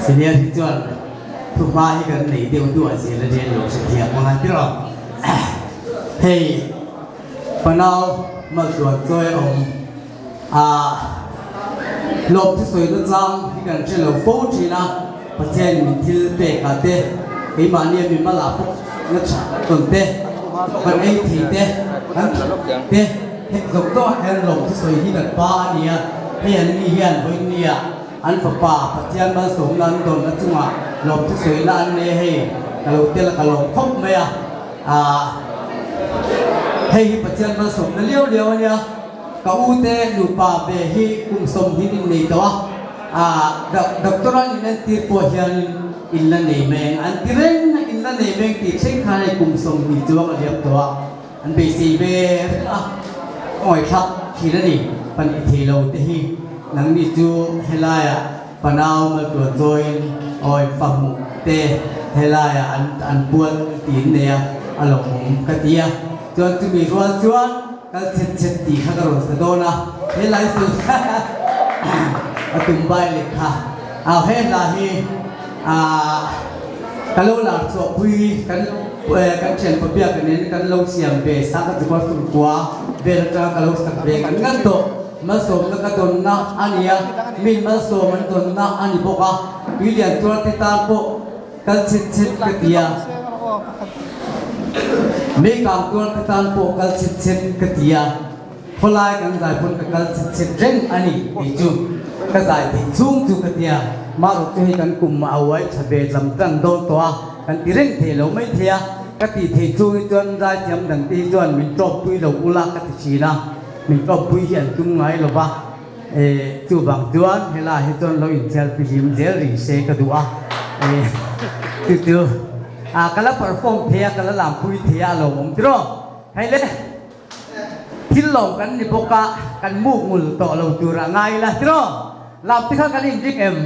Senior hi chuan thuhma hi kan nei deuh duah zel a ṭian lo hrethiam ang a tiraw. Hei fanau maltluan chawi a awm a, hlawp thusawi na chang hi kan hre lo fo ṭhin a. Pathian min thil pek ah te, keimahni a mimal ah pawh na tha kan tawn te, kan ei thei te, kan thih te, hek zawk zawk ah hian lawmthusawi hi kan pa a ni a, hei an ni hian vawiin ah an fapa Pathian malsawmna an dawn na chungah lawmthusawi na an nei a hei ka lo tel a ka lawm khawp mai a, ah hei hi Pathian malsawmna liau liau a nia. Ka u te nupa ve hi kum sawmhnih in nei tawh a, doctor an inentir pawh hianin in la nei meng an ti reng a, in la nei meng tih thleng khan hei kum 20 chuang a liam tawh a, an beisei ve reng a, ka ngawithlak thin a ni, pahnih thei lo te hi nangni chu helaiah panau maltuan chawiin awi fahmuh te helaiah an an puan tiin nei a, a lawmawm ka ti a, chuan chumi rual chuan. Kal chhet chhet tih kha ka rawn sa dawn a, he lai chu a tum bai leh kha. Au he hla hi ah ka lo lar chhuah pui kan kan thian pawh biak nen kan lo siam ve sa ka chukua sumkua vel atanga ka lo sak ve kan ngat tawh. Malsawmna ka dawnna a ni a, min malsawm an dawnna a ni bawk a, tuilian tuarte tan pawh Kal chhet chhet ka ti a, Mei kang tuar ka tan pawh kal chhet chhet ka ti a. Khawlai kan zai pawn ka kal chhet chhet reng a ni tih chu ka zai theih chhung chu ka tia. Mahrawh chu hei kan kum a uai tha ve lam tan dawn tawh a, kan ti reng thei lo mai thei a. Ka tih theih chhung hi chuan zaithiam dang te hi chuan min tawp pui lo ula ka ti thin a, min tawp pui hi an tum ngai lo va. E, chuvang chuan helai hi chuan lo inthial fihlim zel rih se ka duh a. E, chu chu a ka la perform thei a, ka la lampui thei a, a lo awm tiraw? Hei le, thil lawm kan ni bawk a, kan muk ngul tawh lo tur a ngai ila tiraw? Lam te kha kan inring em?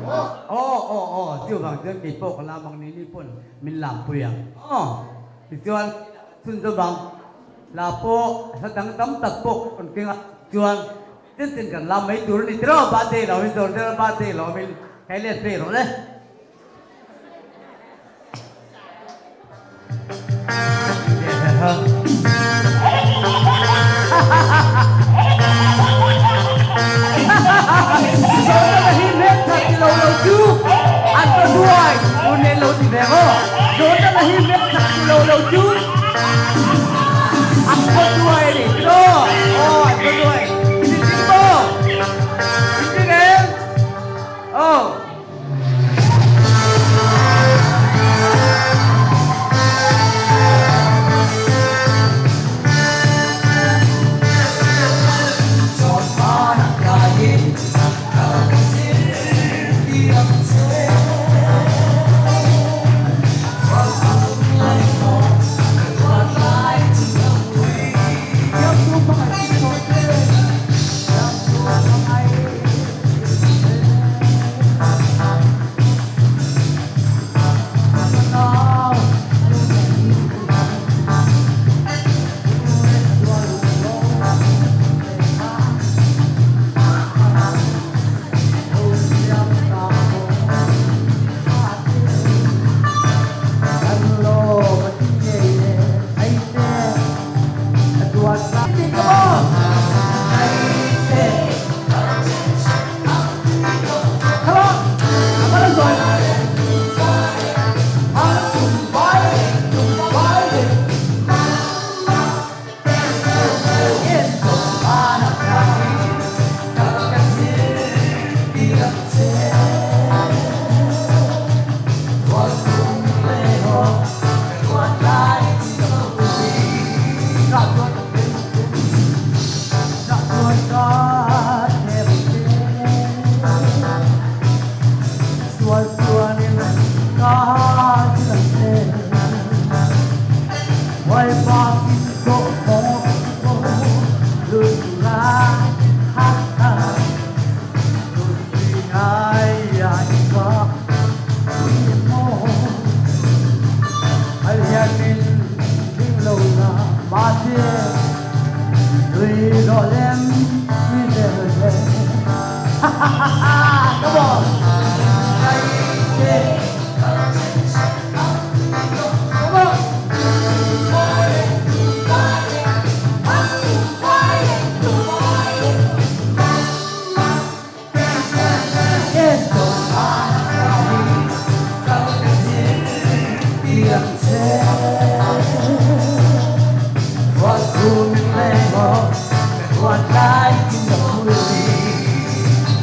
Aw, aw, aw, chuvang chuan kei pawh ka lam ang ni ni pawn min lampui ang. Aw, tichuan chhunzawm ang. Hla pawh hla dang tam tak pawh rawn keng a chuan tin tin kan lam mai tur a ni tiraw birthday lo in zawr der a birthday lo awmin hei let phei rawh le. Zawrna hi hmeltha ti lo lo chu an va duai u nen lo ti ve maw Zawrna hi hmeltha ti lo lo chu An va duai a ni tiraw aw an va duai in ding maw in ding em aw.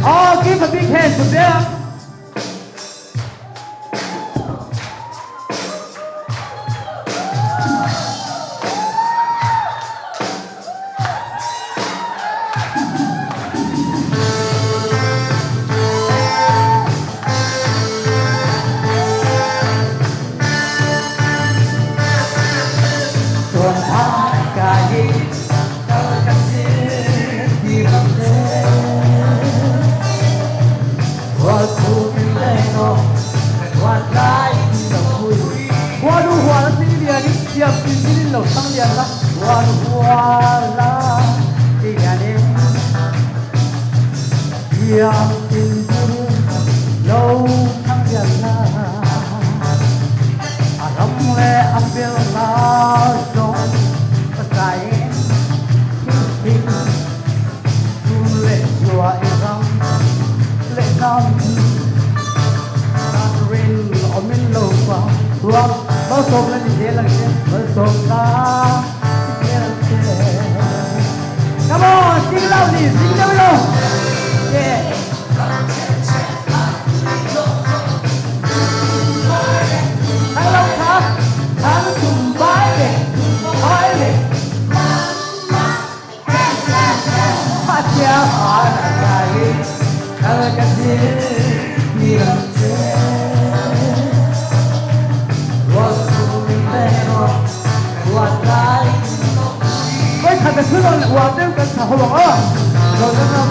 Oh, give a big hand to them. Come on, sing loudly, sing loudly. Yeah. Thang long kha, thang tum vai le, vai le. Patia para kai, kal ka zil, ni ram che. Ruat tum le ro, ruat lai. Với thật là thứ lo là uar deuh kan tha ho ang a. Jordan ram.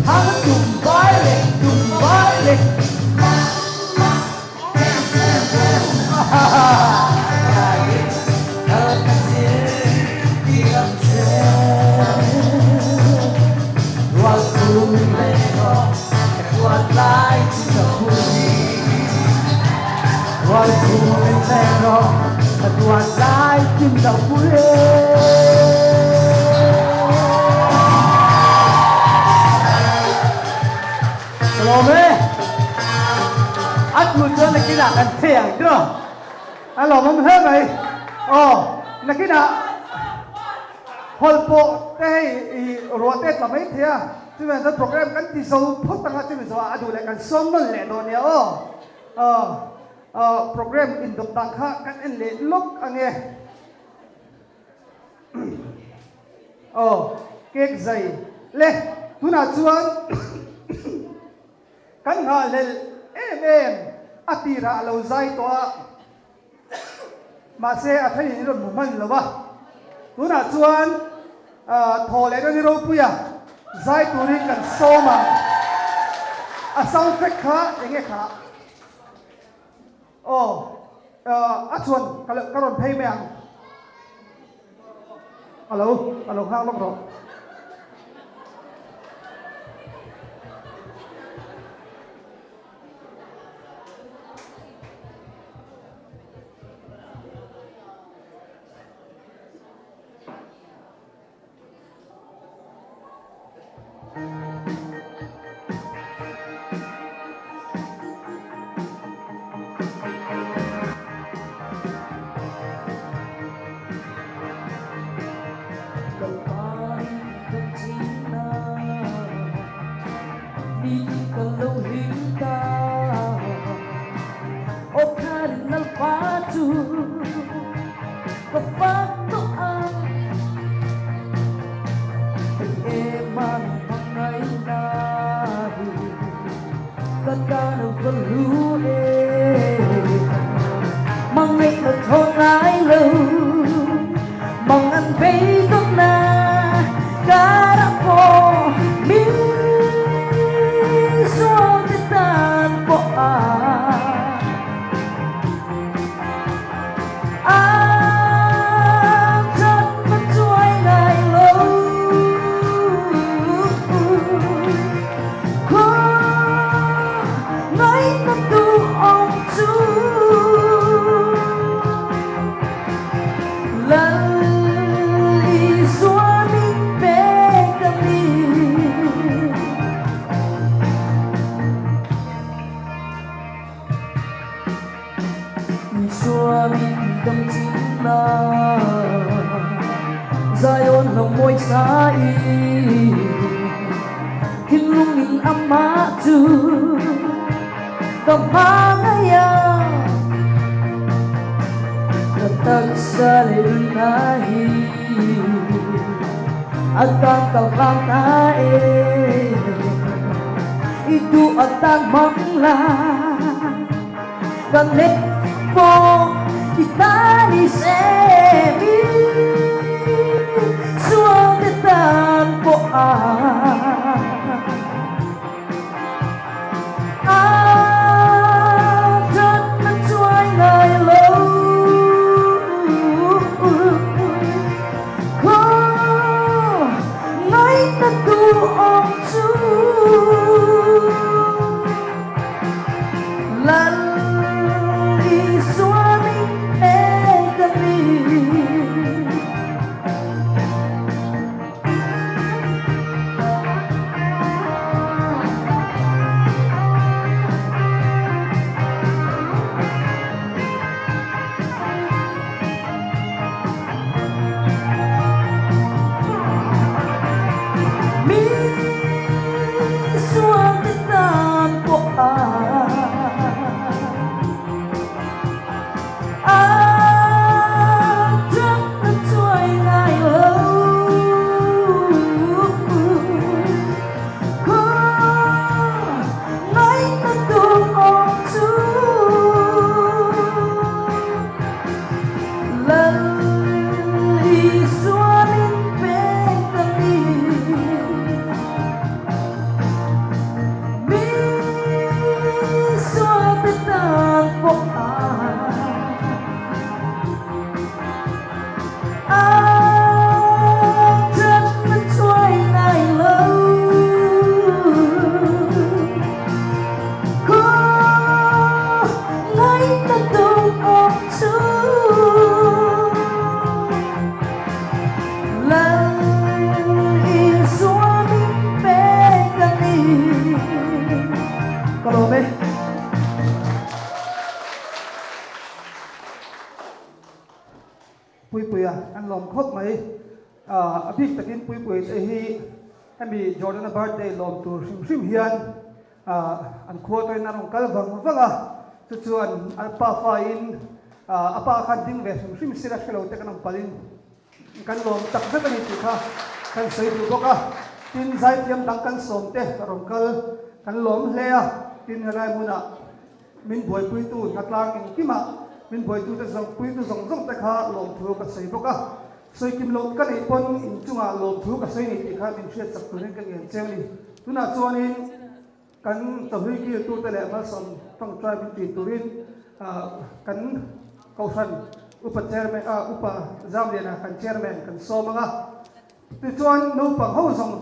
Thang tum vai le, tum vai le. Ka lawm e. A tu chuan nakinah kan chei ang chu. A lawmawm hle mai. Aw, nakinah hawlh pawh te hei i ruah te tla mai thei a. Chumi ah chuan program kan ti zo phawt ang a, chumi zawhah a duh leh kan sawm nawn leh dawn nia aw. Aw, aw, program indawp dan kha kan en leh lawk ang e. Aw, cake zai le tunah chuan kan nghahhlelh em em a tirah a lo zai tawh a, mahse a thenin in rawn hmu hman lo a, tunah chuan thaw leh na ni ropui a zai turin kan sawm ang, a sound track kha enge kha? Aw, a chuan ka rawn phei mai ang. A lo, a lo nghak lawk rawh. Ka lawm e. Puipuia kan lawm khawp mai. A bik takin Puipuia te hi hemi Jordana birthday lawm tur hrim hrim hian an khua tawhin a rawn kal vang vang a, chu chuan a pa fain a pa khan ding ve hrim hrim sila hrelo te kan awm palhin kan lawm tak zet a ni tih kha kan sawi duh bawk a. Tin, zaithiam dang kan sawm te a rawn kal kan lawm hle a, tin helai hmunah min buaipuitu hnatlang engkimah min buaitute zawng puitu zawng zawng te kha lawmthu ka sawi bawk a. Sawi kim loh ka neih pawn inchungah lawmthu ka sawi ni tih kha min hriat chak turin ka ngen cheu ni. Tunah chuanin kan chawhlui kiltute leh malsawm tawngtai min ti turin kan Kohhran Upa Chairman Upa Zamliana kan Chairman kan sawm ang a. Tichuan naupang ho zawng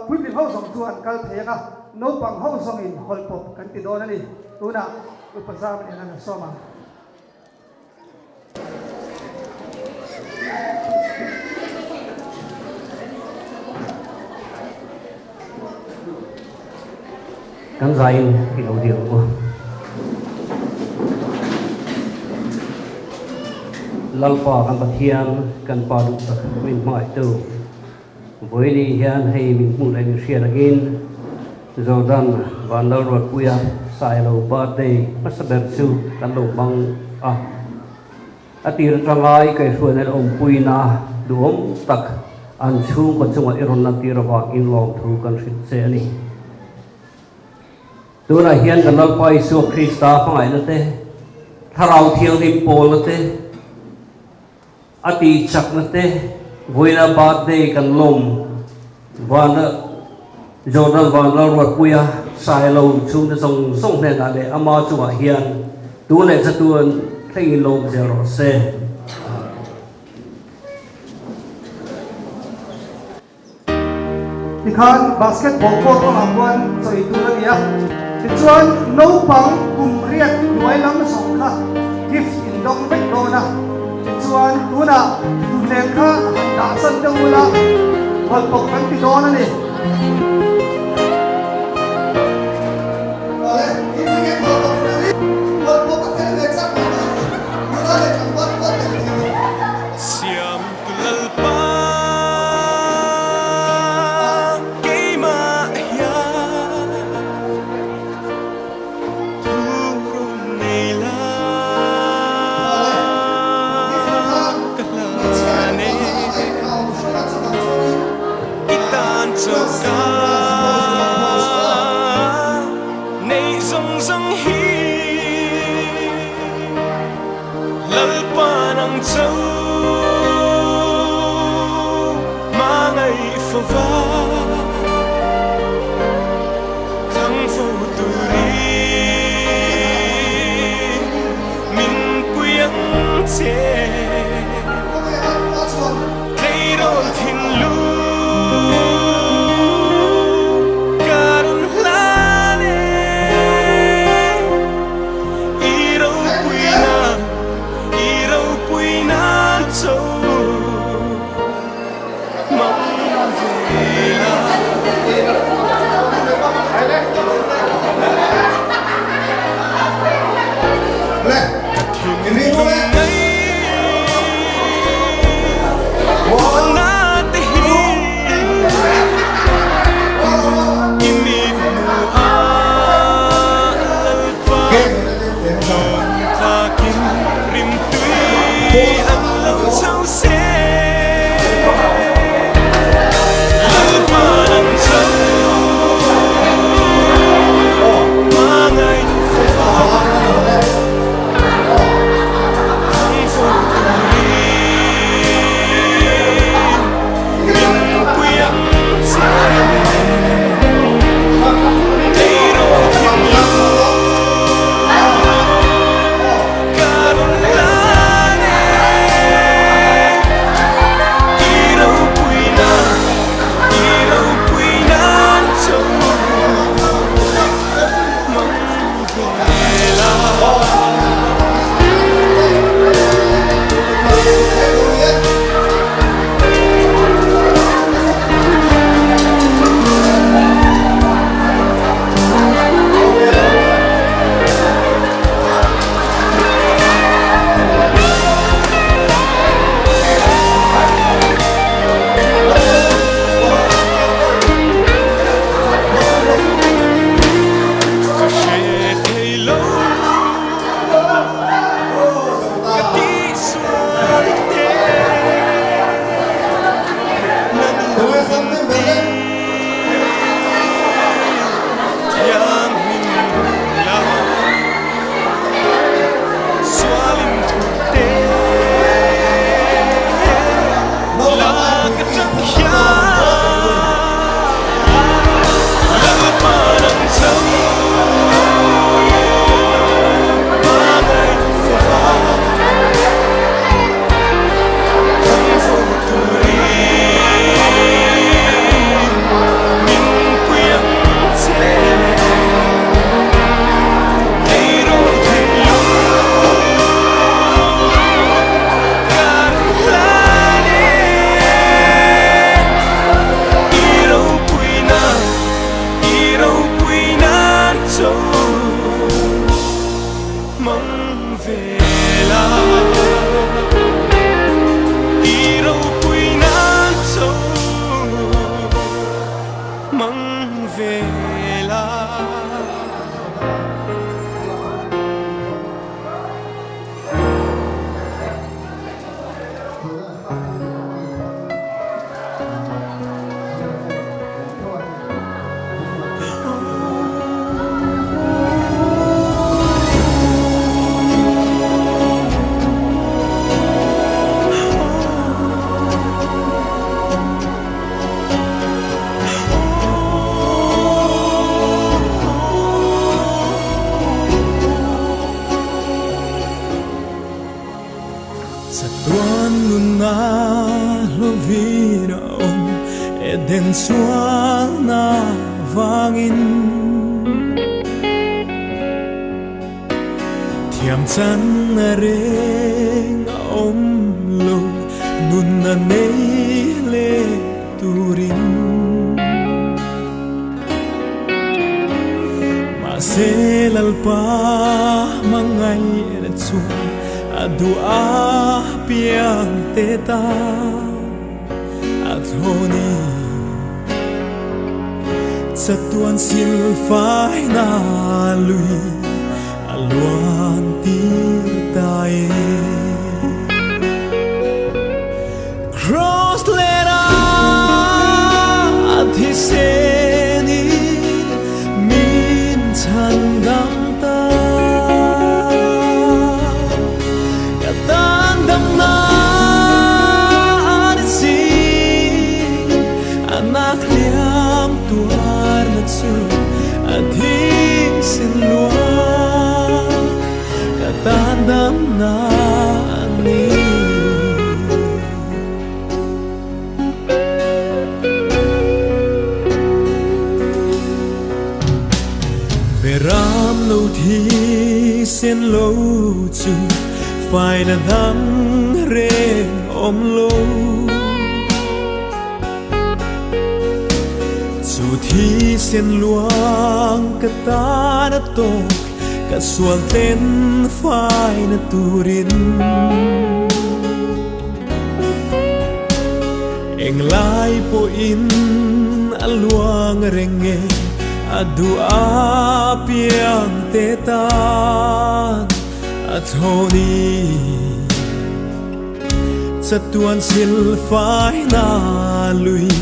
puitling ho zawng chu an kal thei ang a, naupang ho zawngin hawlhpawp kan ti dawn a ni. Tunah Upa Zamliana kan sawm ang. Kan zaiin i lo dil ang u. Lalpa kan Pathian, kan Pa duh tak min hmangaihtu, Vawiini hian hei min hmuh leh min hriat angin Jordan Vanlalruatpuia Sailo birthday hmasa ber chu kan lo hmang a. A tir atanga i kaihhruaina leh awmpuina duhawm tak an chhungkaw chungah i rawn lantir avangin lawmthu kan hrilh che a ni. Tunah hian kan Lalpa Isua Krista hmangaihna te, Thlarau Thianghlim pawlna te, A tih chakna te, vawiina birthday kan lawm vana Jordan Vanlalruatpuia Sailo chhungte zawng zawng hnenah leh ama chungah hian tu leh chatuan thlengin lawm zel rawh se. Tikhan basketball court lamah khuan chawi tur a ni a, tichuan naupang kum riat hnuai lam zawng kha gift in dawng vek dawn a, tichuan tunah duhleng kha han dah chan deuh ula hawlhpawp kan ti dawn a ni. Siamtu Lalpa keimah hian thu rawn nei la ka hlan e i tan choka nei zawng zawng hi Lalpa nang cho hmangaih fova thlang fo turin min pui ang che tleirawl thinlung ka rawn hlan e. I ropuina, i ropuina cho mang ve la. Ka thinlung ngei mualna te hi i mit hmu a Lalpa. Tlakin rimtui an lo chho se. Lalpa nang cho hmangaih fova thang fo turin min pui ang che. Tleirawl thinlung ka rawn hlan e. Thisen sualna vangin Thiam chan a reng a awm lo Nunna nei leh turin Mahse Lalpa hmangaihna chuan a duh apiang te ta a thlawni Chatuan silfaina lui a luan tir ta e. Cross let a thisenin min chhan dam ta. Ka tan dam na an si anak liam tuar na chu a thisen luang ka tan dam na ni. Beram lo thisen lo chu faina dang reng awm lo. Chu thisen luang ka tan a tawk ka sual ten faina turin. Englai pawhin a luang reng e a duh apiang te tan a thlawni. Chatuan silfaina lui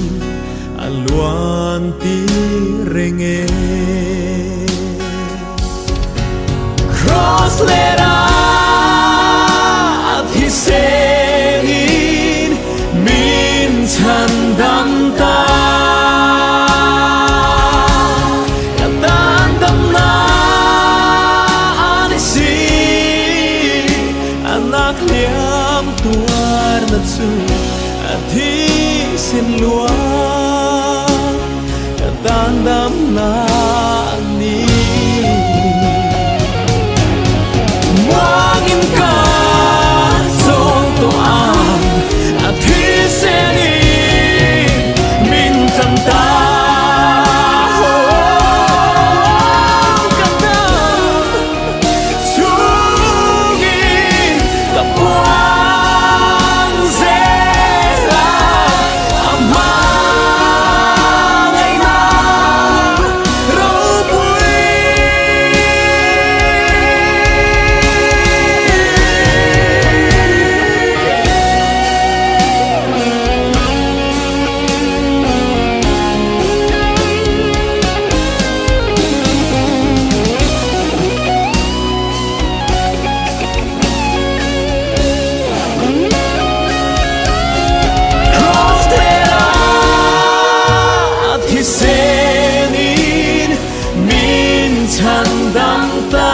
a luan tir reng e. Cross let a thisenin min chhan dam ta. Ka tan dam na ani si anak liam tuar na chu a thisen luang ka tan dam na ani. Muangin ka chawl tawh ang a thisenin min tlan ta. Ka dam chungin ka puan zel a, a hmangaihna ropui. Cross let a thisenin min chhan dam ta.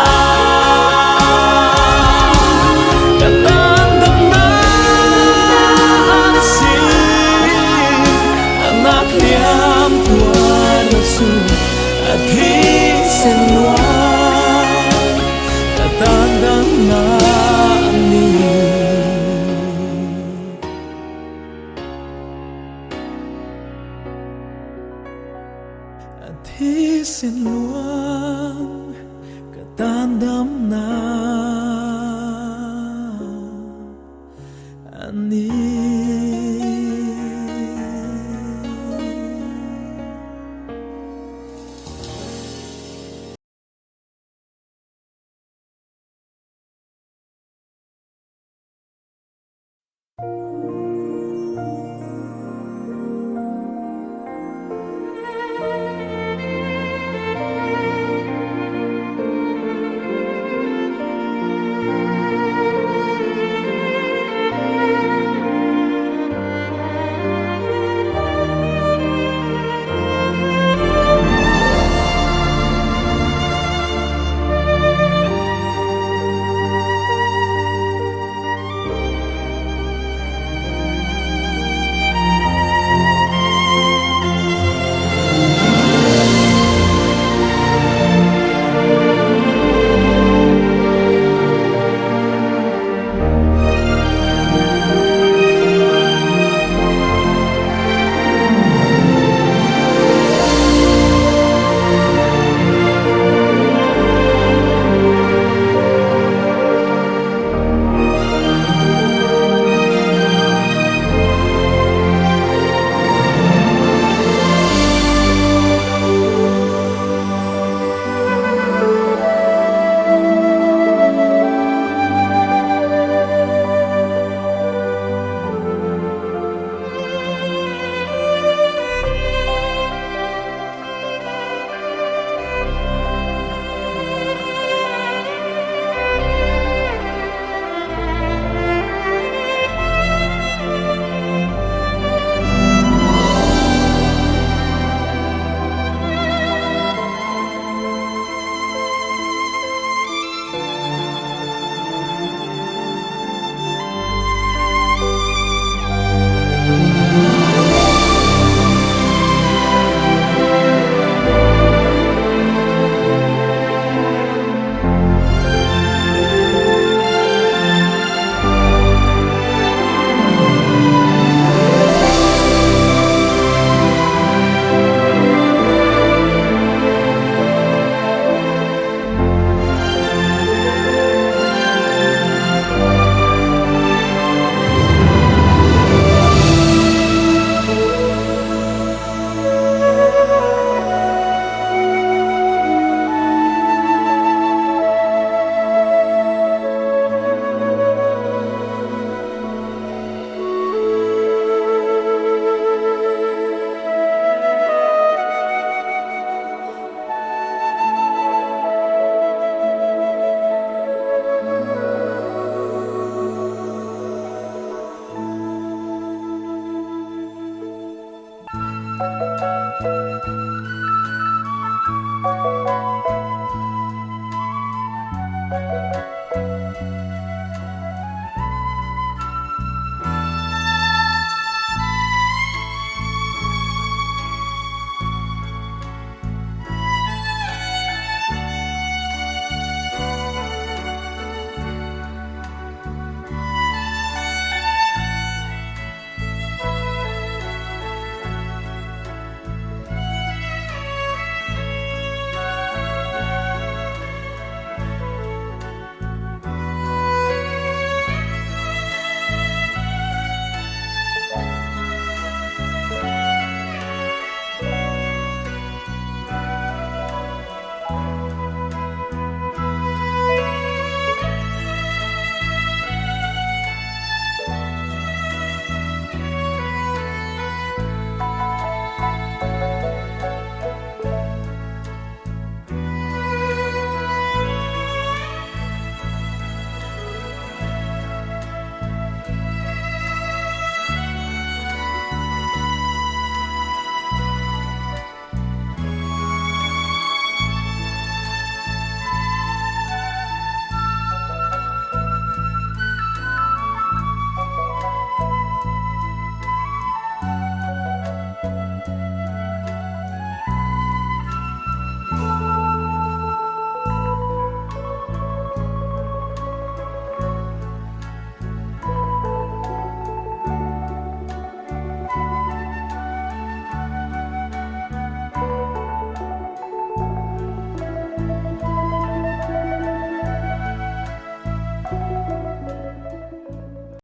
Ka tan dam na an si anak liam tuar na chu a thisen luang ka tan dam na ni. A thisen luang ka tan dam na